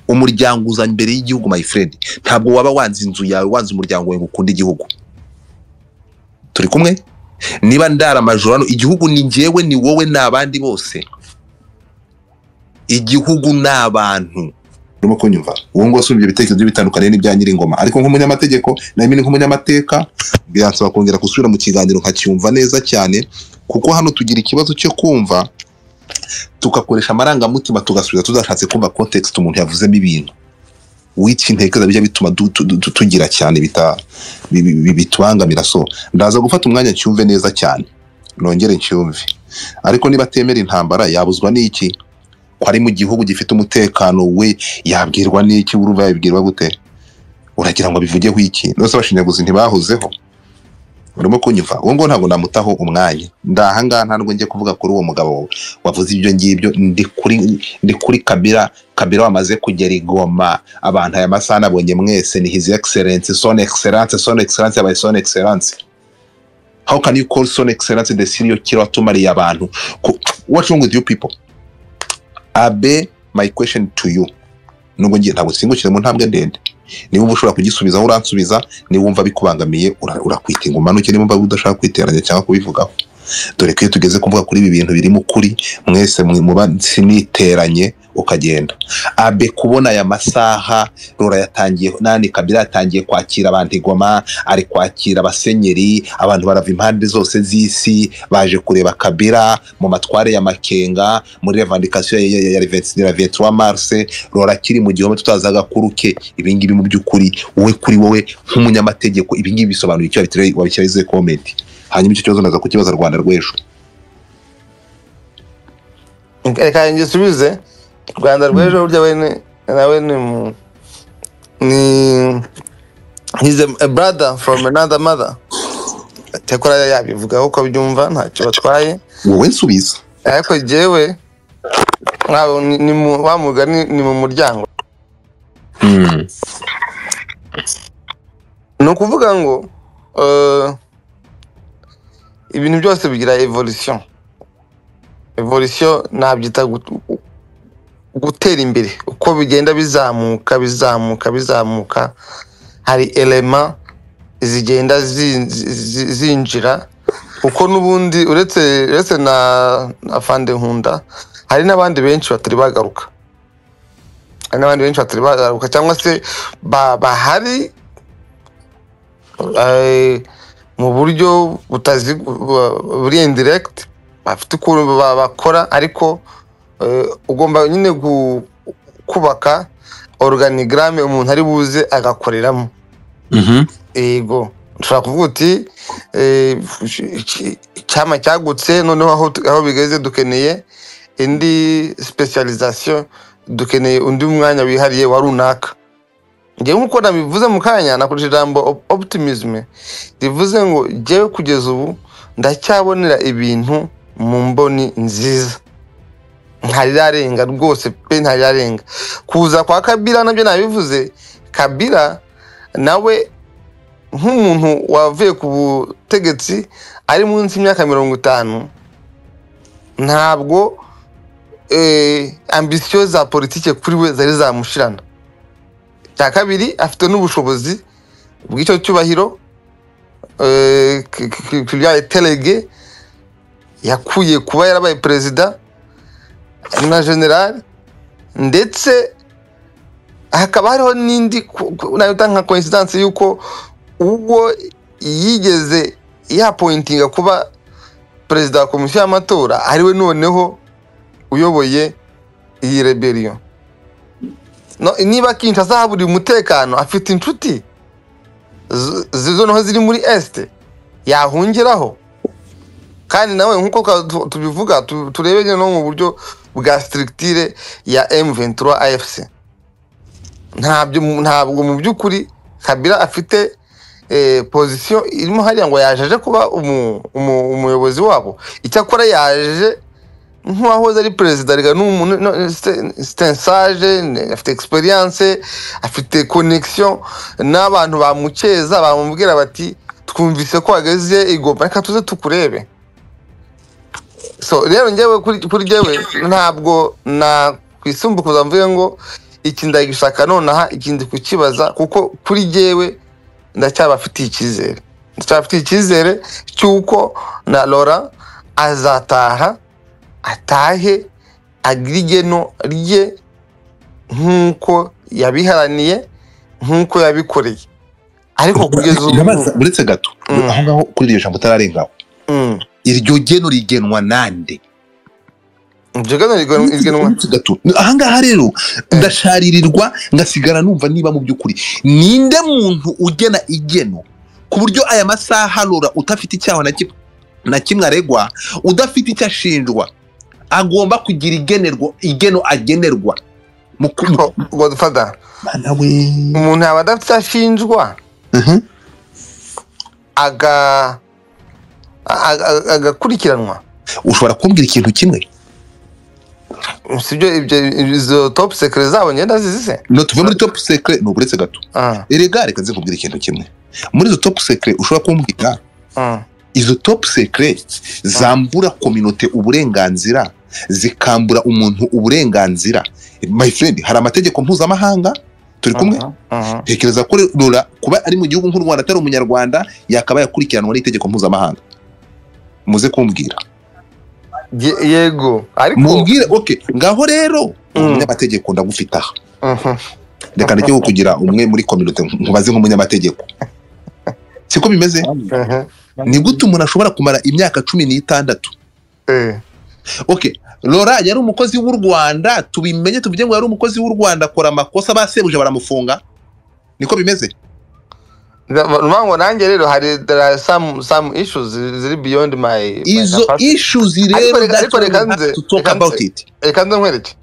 Umuryango uza mbere y'igihugu my friend. Ntabwo waba wanze inzu yawe, wanze umuryango wawe ngo ukunde igihugu. Turi kumwe? Niba ndara amajoro hano, igihugu ni njyewe, ni wowe n'abandi bose. Igihugu n'abantu. Urimo kunyumva? Uwo ngo asubye ibitekerezo bitandukanye n'ibya Nyiringoma, ariko nk'umunyamategeko na mimi nk'umunyamateka biransaba kongera gusubira mu kiganiro nkacyumva neza cyane, kuko hano tugira ikibazo cyo kumva tugakoresha amarangamutima, tugasubiza tudashatse kumva context umuntu yavuzemo ibintu. Wica intekerezo bijya bituma tugira cyane bitubangamira. So ndaza gufata umwanya ncyumve neza cyane, nongere ncyumve. Ariko niba atemera intambara yabuzwa n'iki? Ko ari mu gihugu gifite umutekano, we yabwirwa n'iki? Urumva yabwirwa gute? Uragira ngo bivugeho iki? Nose abashinyaguzi ntibahozeho. Urimo kunyumva? Uwo ngo ntabwo namutaho umwanya. Ndahangaha ntabwo ngiye kuvuga kuri uwo mugabo wavuze ibyo ngibyo. Ndi kuri Kabila. Kabila wamaze kugera i Goma, abantu aya masaha nabonye mwese ni His Excellence, Son Excellence, Son Excellence yabaye Son Excellence. How can you call Son Excellence the serial killer watumariye abantu? What's wrong with you people? Abe, my question to you, nubwo ngiye ntabwo singukire mu ntambwe ndende, niba ushobora kugisubiza aho uransubiza, niba wumva bikubangamiye urakwita inguma, nuke niba udashaka kwiteranya cyangwa kubivugaho. Dore ko iyo tugeze kuvuga kuri ibi bintu birimo ukuri, mwese muba siniteranye ukagenda. Abe, kubona aya masaha Rora yatangiye, nani Kabila yatangiye kwakira abantu i Goma, ari kwakira abasenyeri, abantu barava impande zose z'isi baje kureba Kabila mu matware ya Makenga muri revendication ya 23 mars. Rora akiri mu gihome tutazi agakuru ke. Ibi ngibi mu by'ukuri wowe kuri wowe nk'umunyamategeko, ibi ngibi bisobanuye icyo? Wabishyira izihe comment? Hanyuma icyo kibazo ndaza kukibaza Rwanda rw'ejo. Reka ngisubize. Rwanda rw'ejo burya we nawe ni he's a brother from another mother. Cyakora yabivugaho uko abyumva, ntacyo batwaye. Wowe nsubiza. Ariko jyewe ni wa mugani, ni mu muryango. Ni ukuvuga ngo ibintu byose bigira evolution. Evolution nabyita gutera imbere, uko bigenda bizamuka bizamuka bizamuka, hari elema zigenda zinjira, kuko n'ubundi uretse na Afande Nkunda, hari n'abandi benshi batari bagaruka, hari n'abandi benshi batari bagaruka cyangwa se bahari mu buryo butazi buri indirect, bafite ukuntu bakora, ariko ugomba nyine kubaka organigramme umuntu ari buze agakoreramo. Yego, ushobora kuvuga uti icyama cyagutse, noneho aho bigeze dukeneye indi specialisation, dukeneye undi mwanya wihariye wa runaka. Njyewe nk'uko nabivuze mu kanya, nakoresheje ijambo optimism, rivuze ngo njyewe kugeza ubu ndacyabonera ibintu mu mboni nziza, ntarirarenga rwose pe, ntarirarenga. Kuza kwa Kabila nabyo nabivuze, Kabila nawe nk'umuntu wavuye ku butegetsi ari munsi y'imyaka 50, ntabwo ambisiyo za politike kuri we zari zamushirana. Cya kabiri, afite n'ubushobozi bw'icyo cyubahiro bya telege yakuye kuba yarabaye perezida na general, ndetse hakaba hariho n'indi nayo nka coincidence yuko ubwo yigeze yapointinga kuba perezida wa komisiyo y'amatora ariwe noneho uyoboye iyi rebellion. No, niba Kinshasa haburiye umutekano, afite inshuti noneho ziri muri Est yahungiraho, kandi nawe nkuko tubivuga turebe no mu buryo bwa structure ya M23 AFC, ntabwo mu by'ukuri Kabila afite position irimo hariya ngo yaje kuba umuyobozi wabo. Icyakora yaje nk'uwahoze ari perezida, rega sensage, afite experience, afite connection n'abantu bamukeza, bamubwira bati twumvise ko wageze i Goma, reka tuze tukurebe. So rero njyewe kuri njyewe ntabwo nakwisumbukuza mvuge ngo iki ndagishaka nonaha, ikindi kukibaza, kuko kuri njyewe ndacyabafitiye icyizere, ndacyabafitiye icyizere cy'uko na Laurent azataha, atahe agira igeno rye nk'uko yabiharaniye, nk'uko yabikoreye. Ariko kugeza ubu uretse gato aho ngaho kuri iryo jambo utararengaho, iryo geno rigenwa nande? Iryo geno rigenwa gato aha ngaha rero ndasharirirwa ngasigara numva niba mu by'ukuri ninde muntu ugena igeno ku buryo aya masaha Laurent utafite icyaha na kimwe aregwa, udafite icyo ashinjwa, agomba kugira igenerwa, igeno agenerwa. Godfather, umuntu yaba adafite icyo ashinjwa agakurikiranwa. Ushobora kumbwira ikintu kimwe? Sibyo, ibyo izo top secret zabo ngenda zizi se? No, tuve muri top secret, no uretse gato. Erega reka nze kubwira ikintu kimwe. Muri izo top secret ushobora kumbwira izo top secret zambura communauté uburenganzira, zikambura umuntu uburenganzira. My friend, hari amategeko mpuzamahanga turi kumwe. Tekereza ko Laurent kuba ari mu gihugu nk'u Rwanda atari umunyarwanda yakaba yakurikiranwa n'itegeko mpuzamahanga. Muze kumbwira. Yego, ariko mumbwire. Okay, ngaho rero umunyamategeko ndagufite aha. Reka ndeke kugira umwe muri communauté nkubaze nk'umunyamategeko. Siko bimeze? Ni gute umuntu ashobora kumara imyaka 16? Okay, Laurent yari umukozi w'u Rwanda, tubimenye tuvuge ngo yari umukozi w'u Rwanda, akora amakosa basebuje baramufunga. Niko bimeze? Ngo nanjye rero hari, there are some issues ziri beyond my Izo capacity. issues Ariko rero, reka, that's ariko why we reka have nze to talk reka about nze it. Reka nze nkwereke.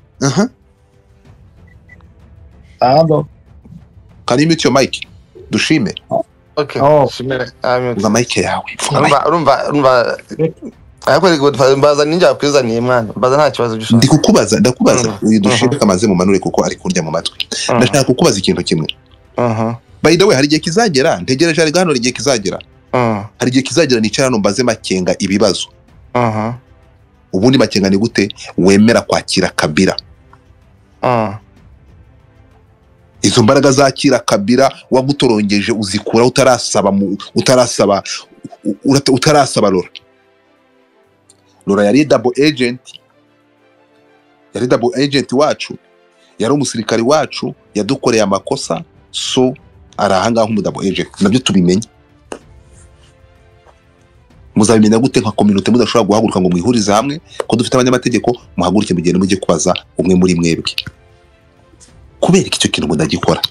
Alo. Can you mute your mic, Dushime? Okay. Oh. Shimira, ah, mute. Funga mic yawe, funga mic. Urumva, ariko reka mbaza, ninjye wakwizaniye mwana, mbaza, nta kibazo Ndi gishaka. kukubaza, ndakubaza. Uyu Dushime kamaze mumanure kuko ari kurya mu matwi. Ndashaka kukubaza ikintu kimwe. By the way, hari igihe kizagera, ntegereje, hari hano igihe kizagera, hari igihe kizagera nicara hano mbaze Makenga ibibazo. Ubundi Makenga, ni gute wemera kwakira Kabila? Izo mbaraga zakira Kabila wagutorongeje uzikura utarasaba utarasaba utarasaba Rora. Rora yari double agent, yari double agent wacu, yari umusirikari wacu, yadukoreye amakosa, so ari ahangaha nk'umu double agent. Nabyo tubimenye. Muzabimenya gute nka communauté mudashobora guhaguruka ngo mwihurize hamwe ko dufite abanyamategeko? Muhaguruke mugende mujye kubaza umwe muri mwebwe. Kubera iki icyo kintu mudagikora?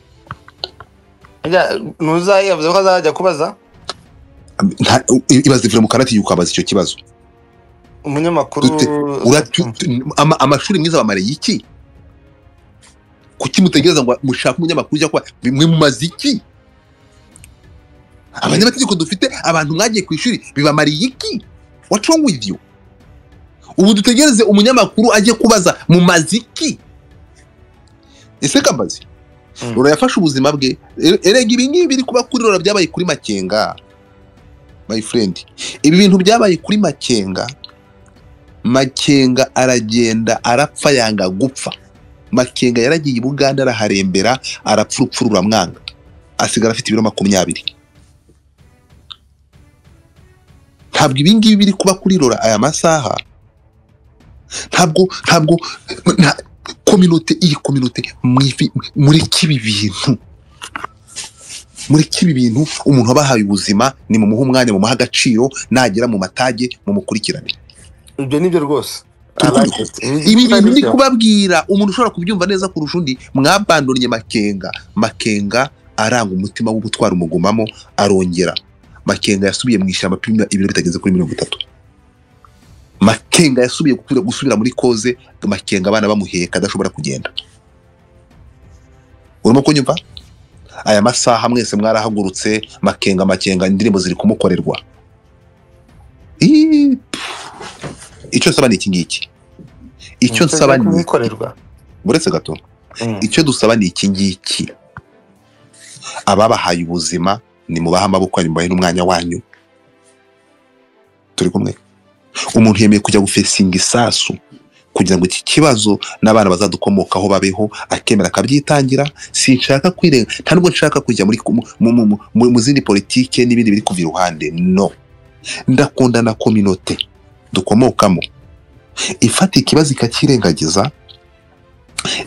Ntuzayi yavuze ko azajya kubaza. Ibaze ivure mu kanati ukabaza icyo kibazo. Umunyamakuru. Amashuri mwiza bamariye iki? Kuki mutegereza ngo mushake umunyamakuru ujya kuba? Mwe mumaze iki? Abanyamategeko dufite, abantu mwagiye ku ishuri, bibamariye iki? What's wrong with you? Ubu dutegereze umunyamakuru ajye kubaza, mumaze iki? Ese kambazi, Rora yafashe ubuzima bwe. Erega ibi ngibi biri kuba kuri Rora byabaye kuri Makenga, my friend. Ibi bintu byabaye kuri Makenga. Makenga aragenda arapfa, yanga gupfa. Makenga yaragiye i Buganda araharembera, arapfa, urupfu ruramwanga, asigara afite ibiro 20. Ntabwo ibi ngibi biri kuba kuri Rora aya masaha, ntabwo communauté, iyi communauté mureke ibi bintu, mureke ibi bintu. Umuntu wabahaye ubuzima ni mumuhe umwanya, mumuhe agaciro, nagera mu matage mumukurikirane. Ibyo nibyo rwose. Turi I like kumwe. it. Ibi bintu ndi kubabwira, umuntu ushobora kubyumva neza kurusha undi. Mwabandonnye Makenga, Makenga aranga umutima w'ubutwara umugumamo, arongera Makenga yasubiye mu ishyamba apima ibiro bitageze kuri 30. Makenga yasubiye gusubira muri koze. Makenga abana bamuheka, adashobora kugenda. Urimo kunyumva? Aya masaha mwese mwarahagurutse, Makenga, Makenga, indirimbo ziri kumukorerwa. Ii, pff. Icyo nsaba ni iki ngiki, icyo nsaba ni kumukorerwa. Uretse gato. Icyo dusaba ni iki ngiki: ababahaye ubuzima ni mubahe amaboko yanyu, mubahe n'umwanya wanyu. Turi kumwe? Umuntu yemeye kujya gufesinga isasu kugira ngo iki kibazo n'abana bazadukomokaho babeho, akemera akabyitangira. Sinshaka kwirenga, nta nubwo nshaka kujya muri mu zindi politike n'ibindi biri kuva iruhande. No, ndakunda na communauté dukomokamo ifata ikibazo ikakirengagiza.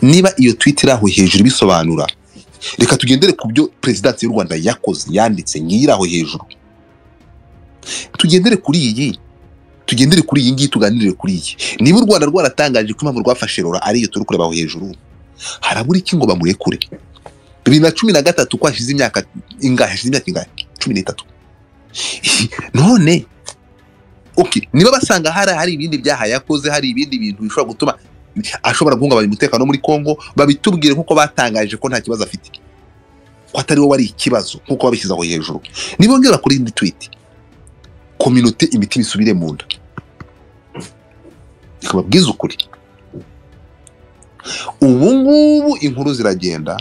Niba iyo tweet iri aho hejuru bisobanura, reka tugendere ku byo perezidansi y'u Rwanda yakoze, yanditse, ngiyi iri aho hejuru. Tugendere kuri iyi, tugendere kuri iyi ngiyi, tuganire kuri iyi. Niba u Rwanda rwaratangaje ko impamvu rwafashe Rora ariyo turi kureba aho hejuru, harabura iki ngo bamurekure? 2013, ko hashize imyaka ingahe? Hashize imyaka ingahe? 13 none. Okay, niba basanga hari ibindi byaha yakoze, hari ibindi bintu bishobora gutuma ashobora guhungabanya umutekano muri Congo, babitubwire, kuko batangaje ko nta kibazo afite, ko atari we wari ikibazo nkuko babishyize aho hejuru. Nibongera kuri indi tweet, communauté imitima isubire mu nda. Reka babwize ukuri, ubu ngubu inkuru ziragenda.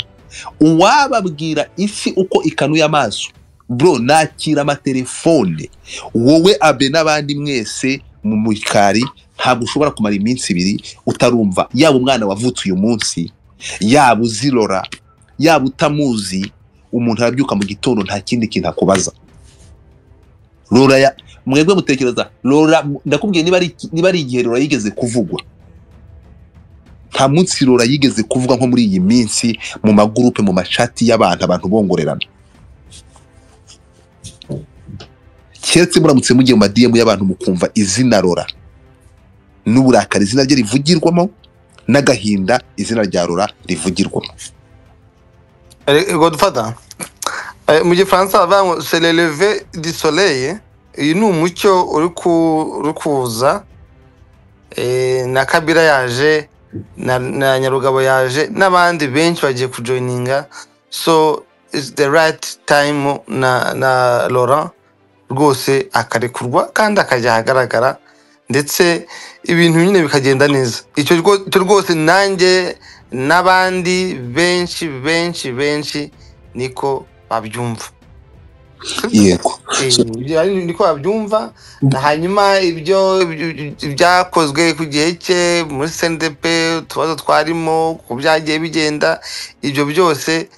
Uwababwira isi uko ikanuye amaso, bro, nakira amatelefone, wowe abe n'abandi mwese mu mukari, ntabwo ushobora kumara iminsi 2 utarumva, yaba umwana wavutse uyu munsi, yaba uzirora, yaba utamuzi. Umuntu arabyuka mu gitondo nta kindi kintu akubaza. Rora ya mwebwe mutekereza Rora, ndakubwiye, niba ari igihe Rora yigeze kuvugwa, nta munsi Rora yigeze kuvugwa nko muri iyi minsi, mu magurupe, mu mashati y'abantu, abantu bongorerana. Keretse muramutse mugiye mu ma DM y'abantu mukumva izina Rora n'uburakari izina rye rivugirwamo, n'agahinda izina rya Rora rivugirwamo. Godfather, Mu gifaransa bavuga ngo c'est le lever du soleil. Uyu ni umucyo uri kuza. Na Kabila yaje, na Nyarugabo yaje, n'abandi benshi bagiye kujoininga. So it's the right time na Laurent rwose akarekurwa kandi akajya ahagaragara, ndetse ibintu nyine bikagenda neza. Icyo rwose nanjye n'abandi benshi benshi benshi niko babyumva. Yego. Ibyo niko babyumva. Hanyuma ibyo byakozwe ku gihe cye muri CNDP, utubazo twarimo, uko byagiye bigenda, ibyo byose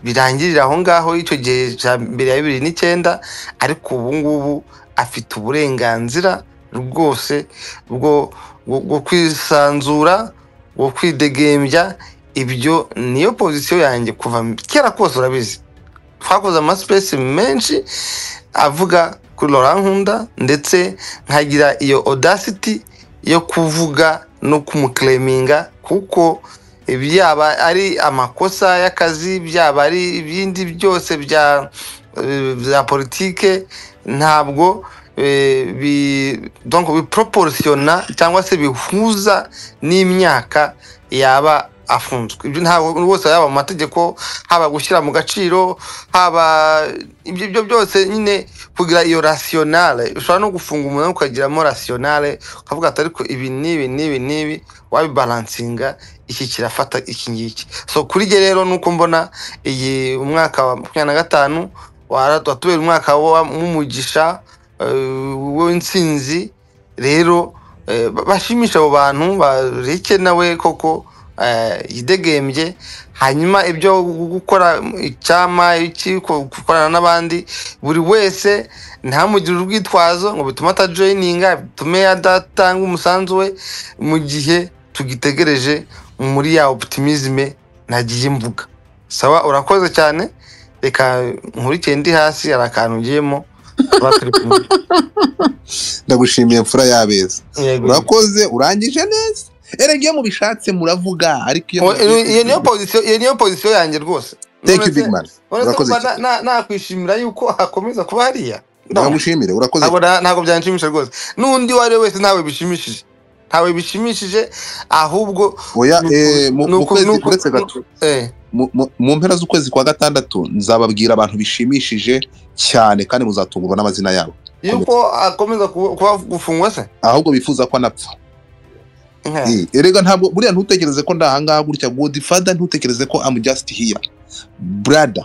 birangirira aho ngaho icyo gihe cya mbere ya 2009. Ariko ubu ngubu afite uburenganzira rwose bwo kwisanzura, bwo kwidegembya. Ibyo niyo pozisiyo yanjye kuva kera kose. Urabizi, twakoze amasipesi menshi avuga kuri Laurent Nkunda, ndetse nkagira iyo audacity yo kuvuga no kumuclaiminga, kuko byaba ari amakosa y'akazi, byaba ari ibindi byose bya politike, ntabwo donc biproportiona cyangwa se bihuza n'imyaka yaba afunzwe. Ibyo ntabwo rwose, yaba mu mategeko, haba gushyira mu gaciro, haba ibyo byose nyine kugira iyo rationale. Ushobora no gufunga umuntu ukagiramo rationale, ukavuga ati ariko ibi n'ibi n'ibi n'ibi wabibalansinga, iki kirafata iki ngiki. So kuri jye rero nuko mbona iyi umwaka wa 2025 watubera umwaka w'umugisha, w'intsinzi. Rero bashimisha abo bantu, bareke nawe koko yidegembye. Hanyuma ibyo gukora icyama, iki gukorana n'abandi, buri wese ntamugire urwitwazo ngo bitume atajoininga, bitume adatanga umusanzu we, mu gihe tugitegereje muri ya optimisme nagiye mvuga. Sawa, urakoze cyane. Reka nkurikiye ndi hasi, hari akantu ngiyemo. Ndagushimiye mfura yabeza, urakoze, urangije neza. Erega iyo mubishatse muravuga, ariko iyo niyo position, iyo niyo position yanjye rwose. Thank you big man. Urakoze. Nakwishimira yuko hakomeza kuba hariya. Ndagushimire, urakoze. Ntabwo byanshimisha rwose. N'undi wari wese ntawe bishimishije. Ntawe bishimishije, ahubwo oya mu kwezi uretse gato. Mu mpera z'ukwezi kwa gatandatu nzababwira abantu bishimishije cyane, kandi muzatungurwa n'amazina yabo. Yuko akomeza kuba gufungwa se? Ahubwo bifuza ko anapfa. Erega ntabwo buriya, ntutekereze ko ndahangaha gutya Godfather, ntutekereze ko I'm just here brother.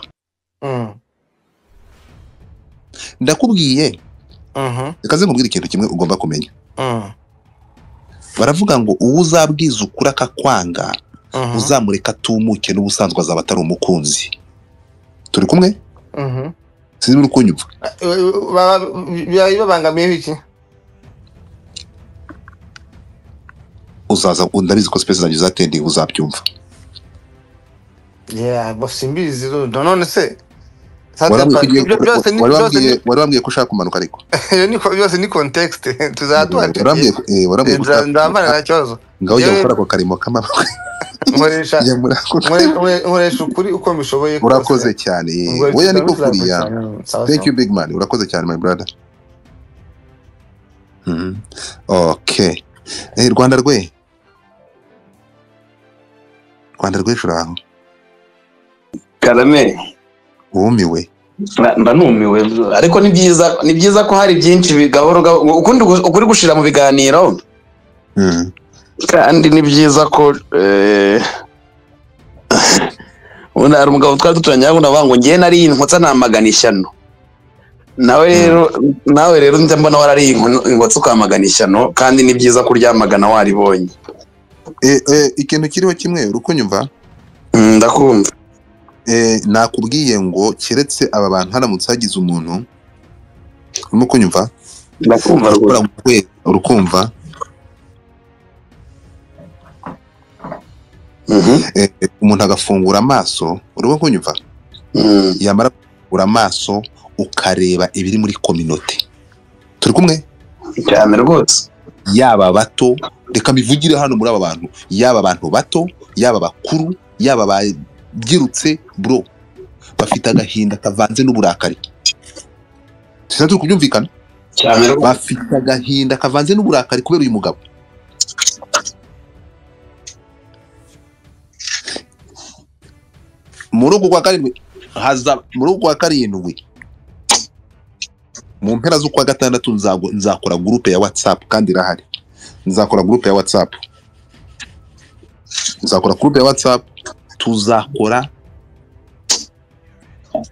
Ndakubwiye, reka nze nkubwire ikintu kimwe ugomba kumenya. Baravuga ngo uwo uzabwiza ukuri akakwanga, uzamureka atumuke, n'ubusanzwe azaba atari umukunzi. Turi kumwe? Sinzi uri kunyumva. Babangamiyeho iki? Uzaza, ndabizi ko space zanjye uzatendinga, uzabyumva. Yeah, bo simbizi none se wari wambwiye ko ushaka kumanuka, ariko byose ni context tuzaduha. Warambwiye ko ndamara nta kibazo. Ngaho ujya gukora ako karimo k'amaboko. Nkoresha ukuri uko mbishoboye. Urakoze cyane. Oya niko kuriya. Thank you big man. Urakoze cyane my brother. Okay. Rwanda rwe. Rwanda rwe shuraho. Karame. Wumiwe. Mba numiwe, ariko ni byiza ko hari byinshi gahoro ukundi ukuri gushira mu biganiro. Kandi ni byiza ko ubona hari umugabo twari duturanye aho navuga ngo ngiye nari inkotsa namagana ishyano. Nawe rero njya mbona warari inkotsa ukamagana ishyano, kandi ni byiza kuryamagana waribonye. Ikintu kiriho kimwe urukunyumva? Ndakumva. Nakubwiye ngo keretse aba bantu haramutse hagize umuntu urimo kunyumva? Ndakumva rwose. Urukumva? Umuntu agafungura amaso, urimo kunyumva? Yamara gufungura amaso ukareba ibiri muri community. Turi kumwe? Cyane rwose. Yaba bato, reka mbivugire hano muri aba bantu, yaba abantu bato, yaba bakuru, yaba babyirutse, bro. Bafite agahinda kavanze n'uburakari. Tuza turi kubyumvikana? Cyane rwose. Bafite agahinda kavanze n'uburakari kubera uyu mugabo. Muri uku kwa karindwi haza, muri uku kwa karindwi mu mpera z'ukwa gatandatu nzakora groupe ya WhatsApp, kandi irahari. Nzakora groupe ya WhatsApp. Nzakora groupe ya WhatsApp, tuzakora,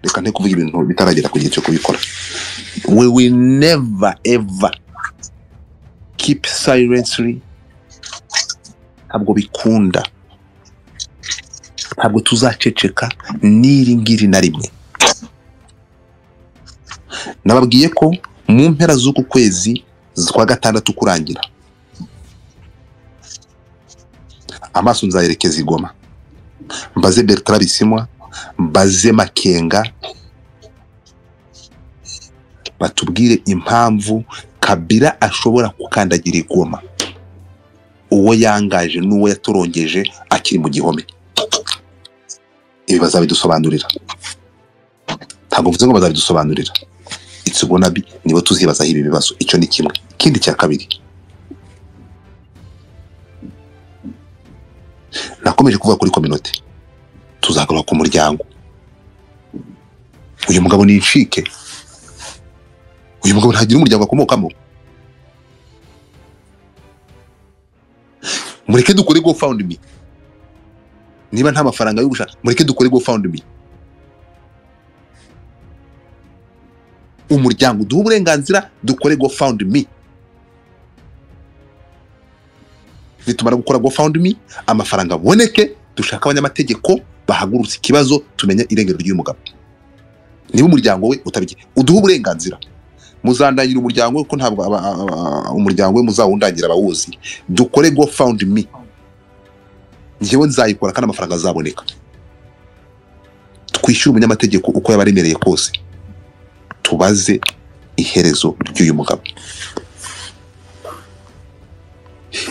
reka nte kuvuga ibintu bitaragera ku gihe cyo kubikora. We will never ever keep silently. Ntabwo bikunda, ntabwo tuzaceceka n'iri ngiri na rimwe. Nababwiye ko mu mpera z'uku kwezi kwa gatandatu kurangira, amaso nzayerekeza i Goma, mbaze Bertrand Bisimwa, mbaze Makenga, batubwire impamvu Kabila ashobora gukandagira i Goma, uwo yangaje n'uwo yatorongeje akiri mu gihome. Ibi bazabidusobanurira. Ntabwo mvuze ngo bazabidusobanurira, it's gonna be nibo tuzibazaho ibi bibazo. Icyo ni kimwe. Ikindi cya kabiri, nakomeje kuvuga kuri community, tuzagaruka ku muryango. Uyu mugabo ni incike, uyu mugabo ntagira umuryango akomokamo. Mureke dukore GoFundMe. Niba nta mafaranga yo gushaka, mureke dukore GoFundMe. Umuryango duhe uburenganzira dukore GoFundMe. Nitumara gukora GoFundMe, amafaranga aboneke, dushaka abanyamategeko bahagurutse ikibazo, tumenye irengero ry'uyu mugabo. Niba umuryango we utabigiye, uduhe uburenganzira. Muzandangira umuryango we, ko ntabwo umuryango we muzawundangira abawuzi. Dukore GoFundMe, njyewe nzayikora kandi amafaranga azaboneka. Twishyure umunyamategeko uko yaba aremereye kose, tubaze iherezo ry'uyu mugabo.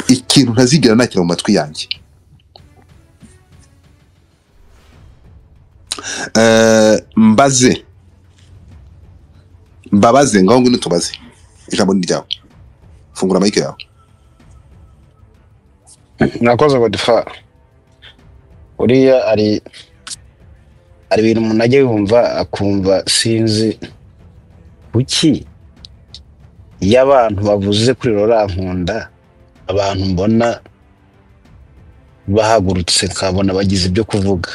Ikintu ntazigera nakira mu matwi yanjye, mbaze mbabaze, ngaho ngwino tubaze. Ijambo ni ryawe, fungura mic yawe. Mwakoze Godfa. Uriya ari ibintu umuntu ajya yumva akumva sinzi kuki iyo abantu bavuze kuri Laurent Nkunda, abantu mbona bahagurutse nkabona bagize ibyo kuvuga.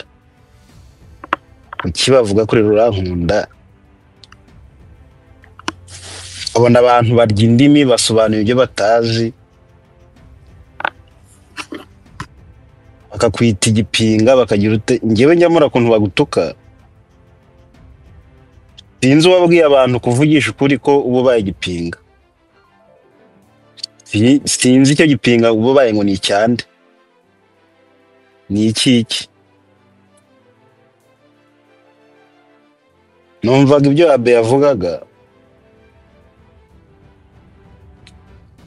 Kuki bavuga kuri Laurent Nkunda? Abona abantu barya indimi basobanura ibyo batazi, bakakwita igipinga, bakagira ute. Njyewe njya mbona ukuntu bagutuka, sinzi uwabwiye abantu kuvugisha ukuri ko uba ubaye igipinga. Sinzi icyo gipinga uba ubaye ngo ni icyande, ni iki iki. Numvaga ibyo Abe yavugaga,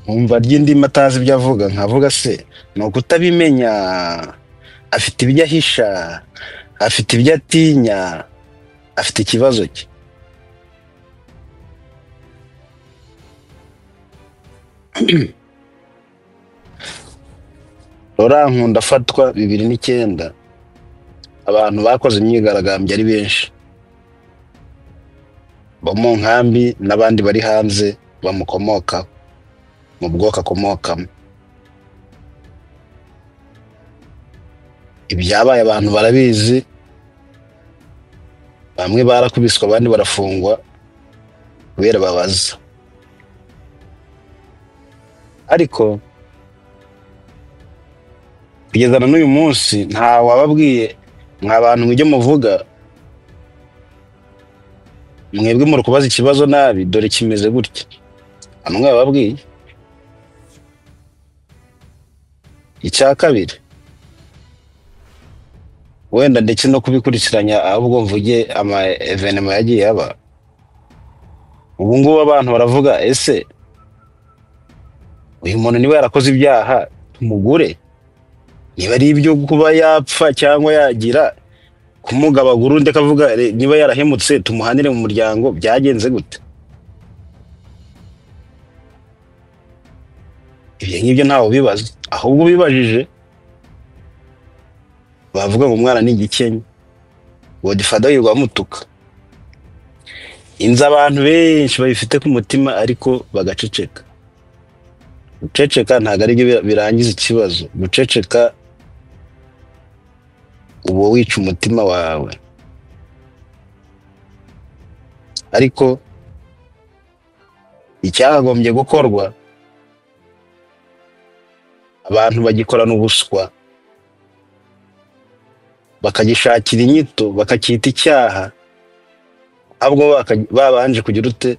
nkumva ry'indimi atazi ibyo avuga, nkavuga se ni ukutabimenya, afite ibyo ahisha, afite ibyo atinya, afite ikibazo cye. Laurent Nkunda afatwa 2009, abantu bakoze imyigaragambyo ari benshi, bo mu nkambi n'abandi bari hanze bamukomoka mu bwoko akomokamo. Ibyabaye abantu barabizi, bamwe barakubiswa abandi barafungwa kubera babaza. Ariko kugeza na n'uyu munsi nta wababwiye mwa bantu mujye muvuga, mwebwe muri kubaza ikibazo nabi, dore kimeze gutya. Hano mwababwiye. Icya kabiri, wenda ndetse no kubikurikiranya, ahubwo mvuge ama evenema yagiye aba. Ubu ngubu abantu baravuga, ese uyu muntu niba yarakoze ibyaha tumugure? Niba ari ibyo kuba yapfa cyangwa yagira, Kumugabagura undi akavuga niba yarahemutse tumuhanire mu muryango, byagenze gute? Ibyo ngibyo ntawe ubibaza, ahubwo ubibajije bavuga ngo umwana ni igikenya, Godfather yirirwa amutuka. Inzu abantu benshi babifite ku mutima ariko bagaceceka. Guceceka ntabwo ari byo birangiza ikibazo. Guceceka uba wica umutima wawe. Ariko icyakagombye gukorwa, abantu bagikorana ubuswa, bakagishakira inyito, bakacyita icyaha, ahubwo babanje kugira ute,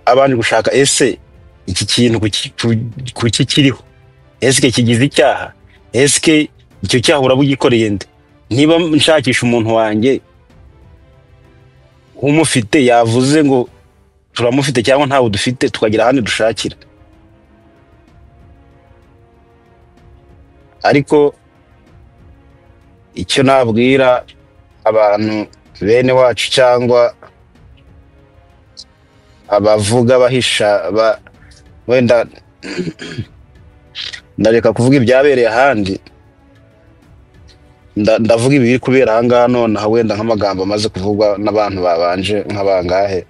abanje gushaka ese iki kintu kuki kiriho, ese kigize icyaha, ese icyo cyaha urabugikoreye nde? Niba nshakisha umuntu wanjye umufite yavuze ngo turamufite cyangwa ntawe dufite, tukagira ahandi dushakira. Ariko icyo nabwira abantu bene wacu cyangwa abavuga bahisha wenda ndareka kuvuga ibyabereye ahandi, ndavuga ibiri kubera aha ngaha nonaha, wenda nk'amagambo amaze kuvugwa n'abantu babanje nk'abangahe,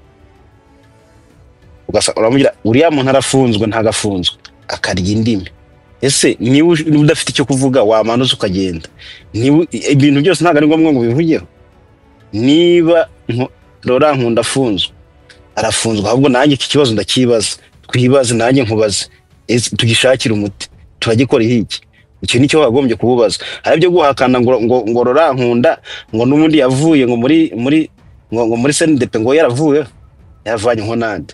uramubwira uriya muntu arafunzwe ntagafunzwe, akarya indimi. Ese niba udafite icyo kuvuga wamanuza ukagenda? Ibintu byose ntabwo ari ngombwa ngo ubivugeho. Niba Laurent Nkunda afunzwe, arafunzwe, ahubwo nanjye iki kibazo ndakibaza, twibaze nanjye nkubaze, tugishakire umuti, turagikora iki? Icyo nicyo wagombye kububaza. Hari ibyo guhakana ngo Laurent Nkunda ngo n'ubundi yavuye ngo muri ngo muri CNDP ngo yaravuye, yavanye nko nande.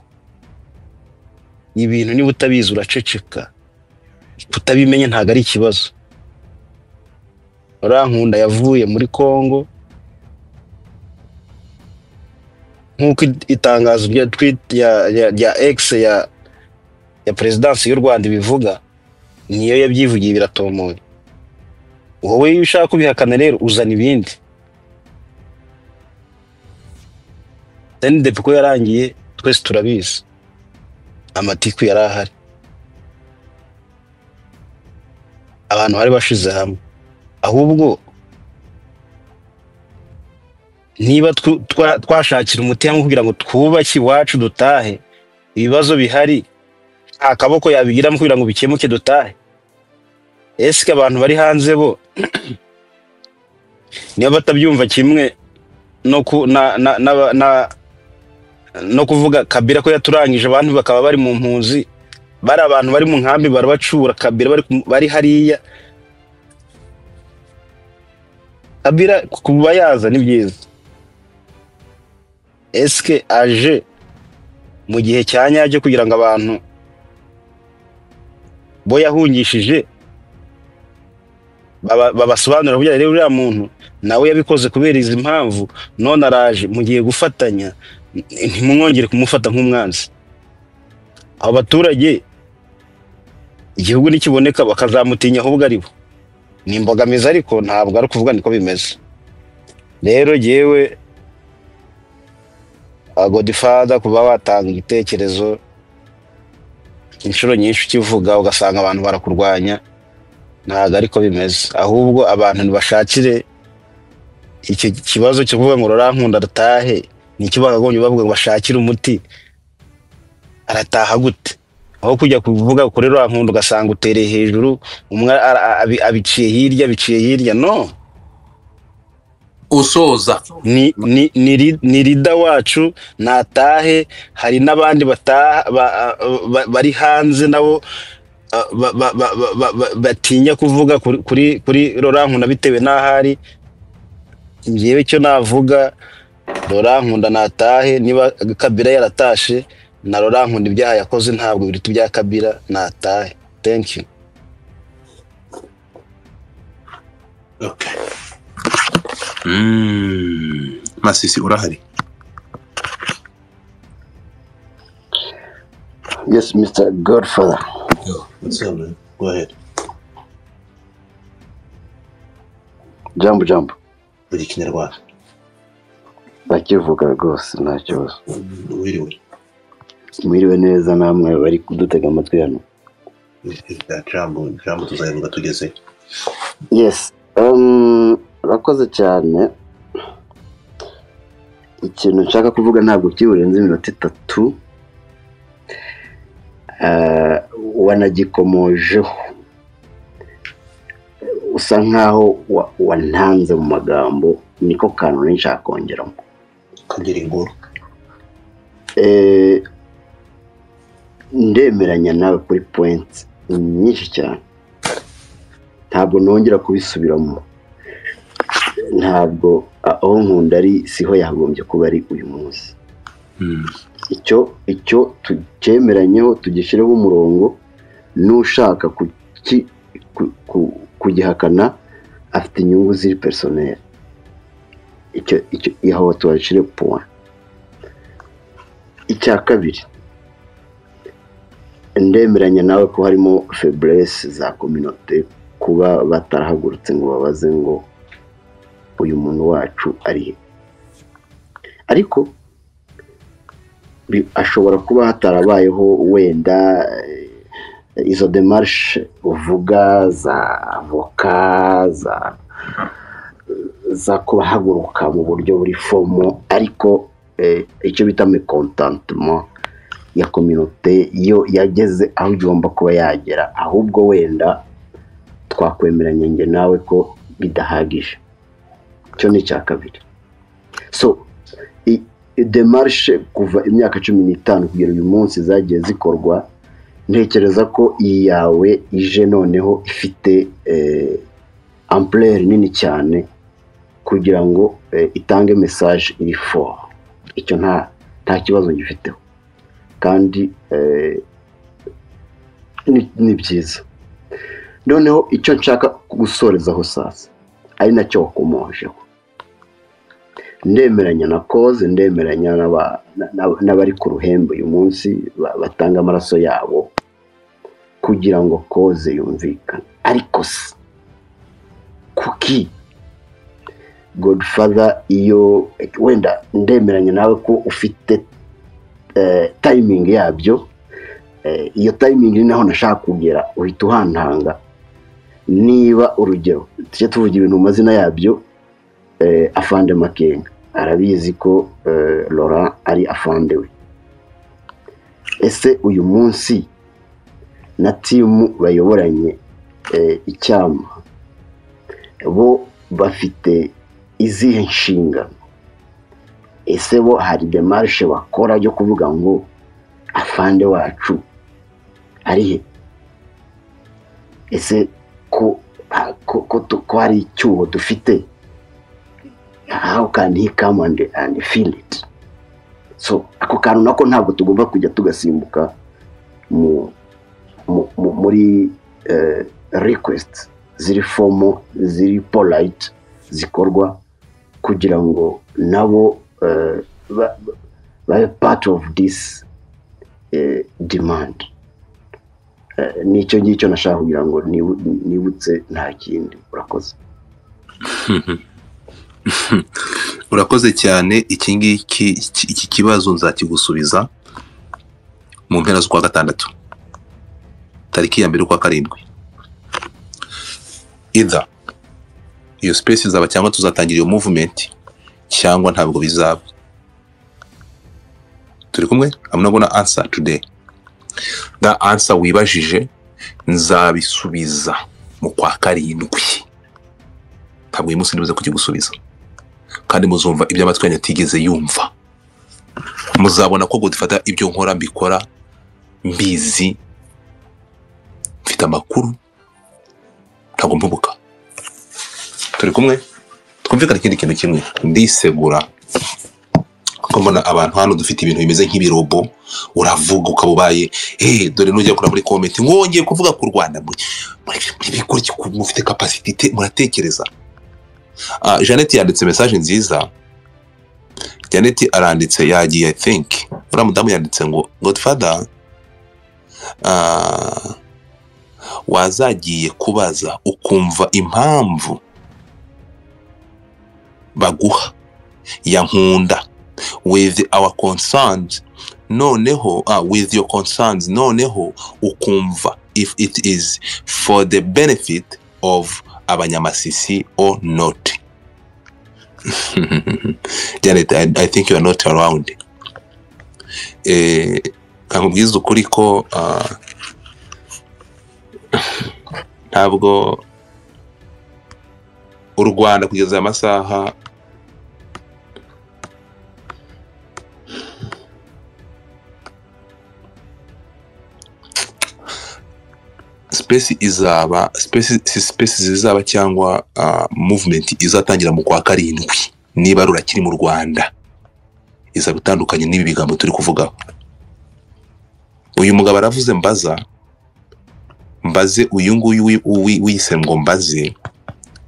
Ibintu niba utabizi uraceceka, kutabimenye ntabwo ari ikibazo. Laurent Nkunda yavuye muri Congo nk'uko itangazo rya tweet ya X ya perezidansi y'u Rwanda ibivuga, niyo yabyivugiye biratomoye. Wowe iyo ushaka kubihakana rero uzana ibindi. CNDP ko yarangiye twese turabizi, amatiku yari ahari, abantu bari bashize hamwe. Ahubwo niba twashakira umuti hamwe kugira ngo twubake iwacu dutahe, ibibazo bihari akaboko yabigiramo kugira ngo bikemuke dutahe. Ese abantu bari hanze bo niba batabyumva kimwe no no kuvuga Kabila ko yaturangije, abantu bakaba bari mu mpunzi, bari abantu bari mu nkambi barabacura Kabila bari hariya. Kabila kuba yaza ni byiza. Eske aje mu gihe cya nyacyo kugira ngo abantu bo yahungishije babasobanurira kugira rero uriya muntu nawe yabikoze kubera izi mpamvu, none araje mugiye gufatanya, ntimwongere kumufata nk'umwanzi. Abo baturage igihugu nikiboneka bakazamutinya ahubwo ari bo. Ni imbogamizi ariko ntabwo ari kuvuga niko bimeze. Rero jewe Godfather, kuba watanga igitekerezo inshuro nyinshi ukivuga ugasanga abantu barakurwanya, ntabwo ariko bimeze. Ahubwo abantu ntibashakire icyo kibazo cyo kuvuga ngo Laurent Nkunda aratahe, nicyo bakagombye bavuga ngo bashakire umuti. Arataha gute? Aho kujya kuvuga kuri Laurent Nkunda ugasanga utereye hejuru, umwe abiciye hirya, abiciye hirya. No, usoza ni leader wacu natahe. Hari n'abandi bataha bari hanze nabo batinya kuvuga kuri Laurent Nkunda bitewe n'ahari. Njyewe icyo navuga, Laurent Nkunda natahe. Niba Kabila yaratashe, na Laurent Nkunda ibyaha yakoze ntabwo biruta ibya Kabila, natahe. Thank you. Okay. Masisi urahari? Yes, Mr. Godfather. Yo, what's up, man? Go ahead. Jambo jambo. Buri Kinyarwanda. Bakivuga rwose nta kibazo. Wiriwe. Mwiriwe neza namwe bari kudutega amatwi hano. Jambo jambo tuzayivuga tugeze. Yes. Urakoze cyane. Ikintu nshaka kuvuga ntabwo kiburenze iminota 3. Wanagikomojeho. Usa nkaho wantanze mu magambo, niko kantu nshaka kongeramo. Kagira ingoro. Ndemeranya nawe kuri point nyinshi cyane. Ntabwo nongera kubisubiramo. Ntabwo aho Nkunda ari siho yagombye kuba ari uyu munsi. Icyo tucyemeranyeho tugishireho umurongo, n'ushaka kugihakana afite inyungu ziri personnel. Icyo aho tubashire point. Icya kabiri, ndemeranya nawe ko harimo faiblesse za communauté, kuba batarahagurutse ngo babaze ngo uyu muntu wacu ari he. Ariko ashobora kuba hatarabayeho wenda izo démarche uvuga za avoka za kubahaguruka mu buryo buri formal, ariko icyo bita mécontentement ya communauté yo yageze aho igomba kuba yagera. Ahubwo wenda twakwemeranya njye nawe ko bidahagije. Icyo ni icya kabiri. So démarche kuva imyaka 15 kugera uyu munsi zagiye zikorwa, ntekereza ko iyi yawe ije noneho ifite ampleur nini cyane kugira ngo itange message iri fort. Icyo nta kibazo gifiteho, kandi ni byiza. Noneho icyo nshaka gusorezaho sasa, ari nacyo wakomojeho, ndemeranya na cause, ndemeranya n'abari ku ruhembe uyu munsi batanga amaraso yabo kugira ngo cause yumvikane. Ariko se kuki Godfather, iyo wenda ndemeranya nawe ko ufite timing yabyo, iyo timing ni naho nashaka kugera, uhita uhantanga. Niba urugero tujye tuvuga ibintu mu mazina yabyo, afande Makenga arabizi ko Laurent ari afande we. Ese uyu munsi na team bayoboranye icyama bo bafite izihe nshingano? Ese bo hari démarche bakora yo kuvuga ngo afande wacu ari he? Ese ko hari icyuho dufite, how can he come and feel it? So ako kantu nako ntabwo tugomba kujya tugasimbuka muri request ziri formal, ziri polite, zikorwa kugira ngo nabo babe part of this demand. Nicyo ngicyo nashaka kugira ngo nibutse, nta kindi. Urakoze. Urakoze cyane. Iki ngiki, iki kibazo nzakigusubiza mu mpera z'ukwa gatandatu, tariki ya 1 ukwa 7. Either iyo space izaba cyangwa tuzatangira iyo movement, cyangwa ntabwo bizaba. Turi kumwe? I'm not gonna answer today. The answer wibajije nzabisubiza mu kwa 7. Ntabwo uyu munsi ndibuze kukigusubiza, kandi muzumva ibyo amatwi yanyu atigeze yumva. Muzabona ko Godfather ibyo nkora mbikora mbizi, mfite amakuru, ntabwo mpubuka. Turi kumwe? Twumvikane ikindi kintu kimwe. Ndisegura ko mbona abantu hano dufite ibintu bimeze nk'ibirobo, uravuga ukaba ubaye dore nujya kura muri comment ngongeye kuvuga ku Rwanda, muri mufite capacity, muratekereza. Janet yanditse message nziza. Janet aranditse, yagiye, I think uriya mudamu yanditse ngo Godfather, wazagiye kubaza ukumva impamvu Baguha ya Nkunda with our concerns, noneho with your concerns, noneho ukumva if it is for the benefit of abanyamasisi or not. Janet, I think you are not around. Kankubwiza ukuri ko ntabwo u Rwanda kugeza aya masaha space izaba space zizaba cyangwa movement izatangira mu kwa karindwi niba rurakiri mu Rwanda izaba itandukanye n'ibi bigambo turi kuvugaho. Uyu mugabo aravuze mbaza mbaze uyu nguyu wiyise ngo mbaze,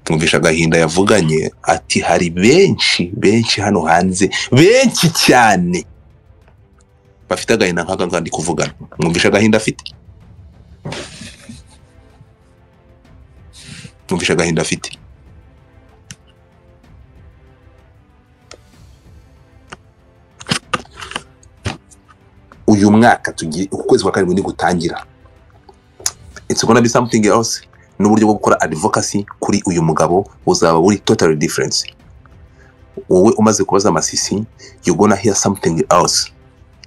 mwumvisha agahinda yavuganye ati hari benshi benshi hano hanze benshi cyane bafite agahinda nk'aka ngaka ndi kuvugana. Mwumvisha agahinda afite, mwumvisha agahinda afite. Uyu mwaka tugiye ukwezi kwa karindwi ni gutangira, it's gonna be something else. N'uburyo bwo gukora advocacy kuri uyu mugabo buzaba buri totally different. Wowe umaze kubaza Amasisi, you gonna hear something else.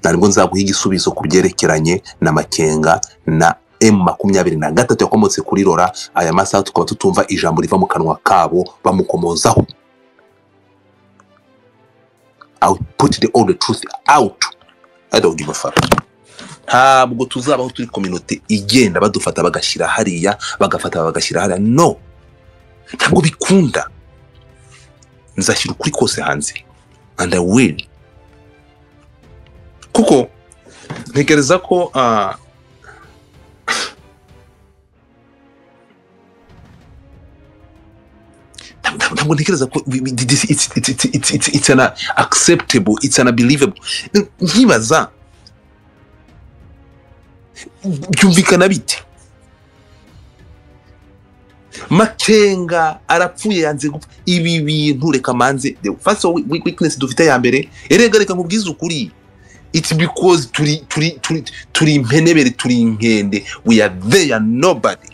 Ntabwo nzaguha igisubizo ku byerekeranye na Makenga na M23 yakomotse kuri Rora. Aya masaha tukaba tutumva ijambo riva mu kanwa kabo bamukomozaho. I'll put the all the truth out. I don't give a fuck. Ntabwo tuzabaho turi community igenda badufata bagashyira hariya, bagafata bagashyira hariya. No, ntabwo bikunda. Nzashyira ukuri kose hanze and I will. Kuko ntekereza ko ntabwo ntekereza ko it's an acceptable, it's unbelievable. Nkibaza byumvikana bite? Makenga arapfuye yanze gupfa. Ibi bintu reka manze the first weakness dufite ya mbere, erega reka nkubwize ukuri, it's because turi turi turi turi impenebere, turi inkende, we are there nobody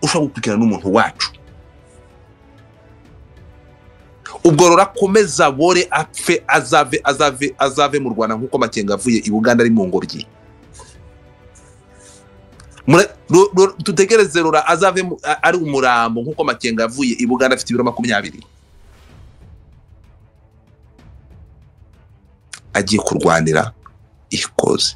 ushobora gukurikirana n'umuntu wacu. Ubwo rurakomeza bore apfe azave azave azave mu Rwanda nkuko Makenga avuye i Buganda ari mu ngobyi. Tutegereze Rora azave ari umurambo nkuko Makenga avuye i Buganda afite ibiro 20 agiye kurwanira ikoze.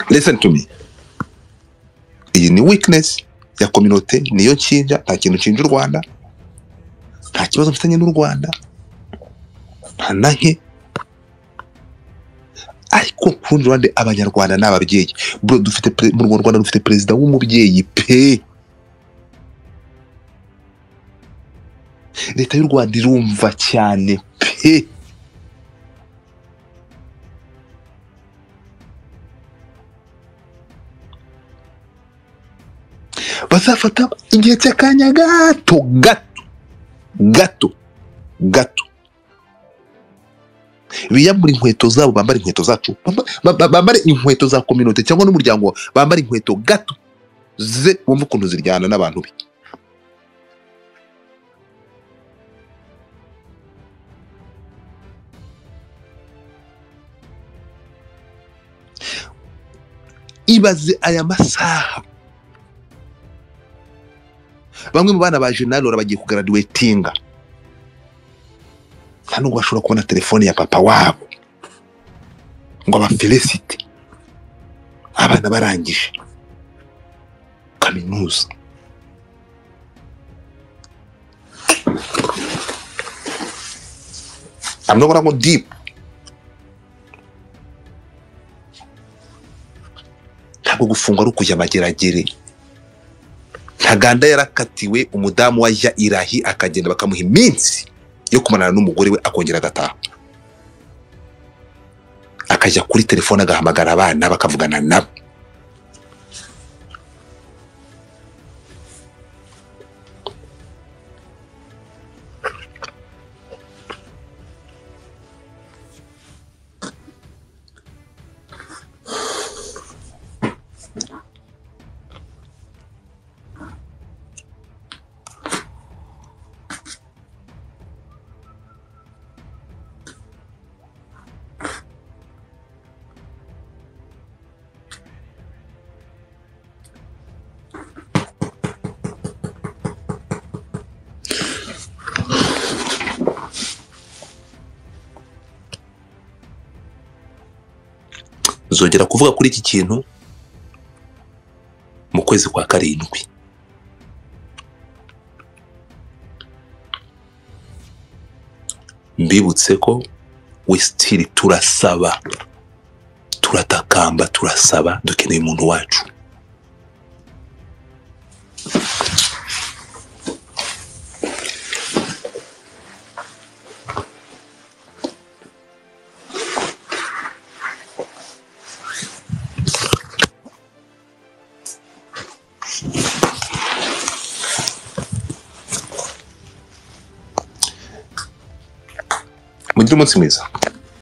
Listen to me. Iyi ni weakness ya community, niyo nshinja. Nta kintu nshinja u Rwanda, nta kibazo mfitanye n'u Rwanda, nta na nke. Ariko ku rundi ruhande abanyarwanda n'ababyeyi bro, dufite mu Rwanda dufite perezida w'umubyeyi pe. Leta y'u Rwanda irumva cyane pe. Bazafata igihe cy'akanya gato gato gato gato biyambura inkweto zabo, bambara inkweto zacu, bambare inkweto za community cyangwa n'umuryango, bambara inkweto gato ze wumva ukuntu ziryana n'abantu be. Ibaze aya masaha bamwe mu bana ba General Rora bagiye kugraduatinga, nta nubwo bashobora kubona telefone ya papa wabo ngo abafelicite. Abana barangije kaminuza. I'm not gonna go deep. Ntabwo gufungwa ari ukujya amageragere. Ntaganda yarakatiwe, umudamu wajya irahi akagenda bakamuha iminsi yo kumanana n'umugore we, akongera agataha, akajya kuri telefone agahamagara abana bakavugana nabo. Nzongera kuvuga kuri iki kintu mu kwezi kwa 7. Mbibutse ko we still turasaba, turatakamba, turasaba, dukeneye umuntu wacu. Mugire umunsi mwiza.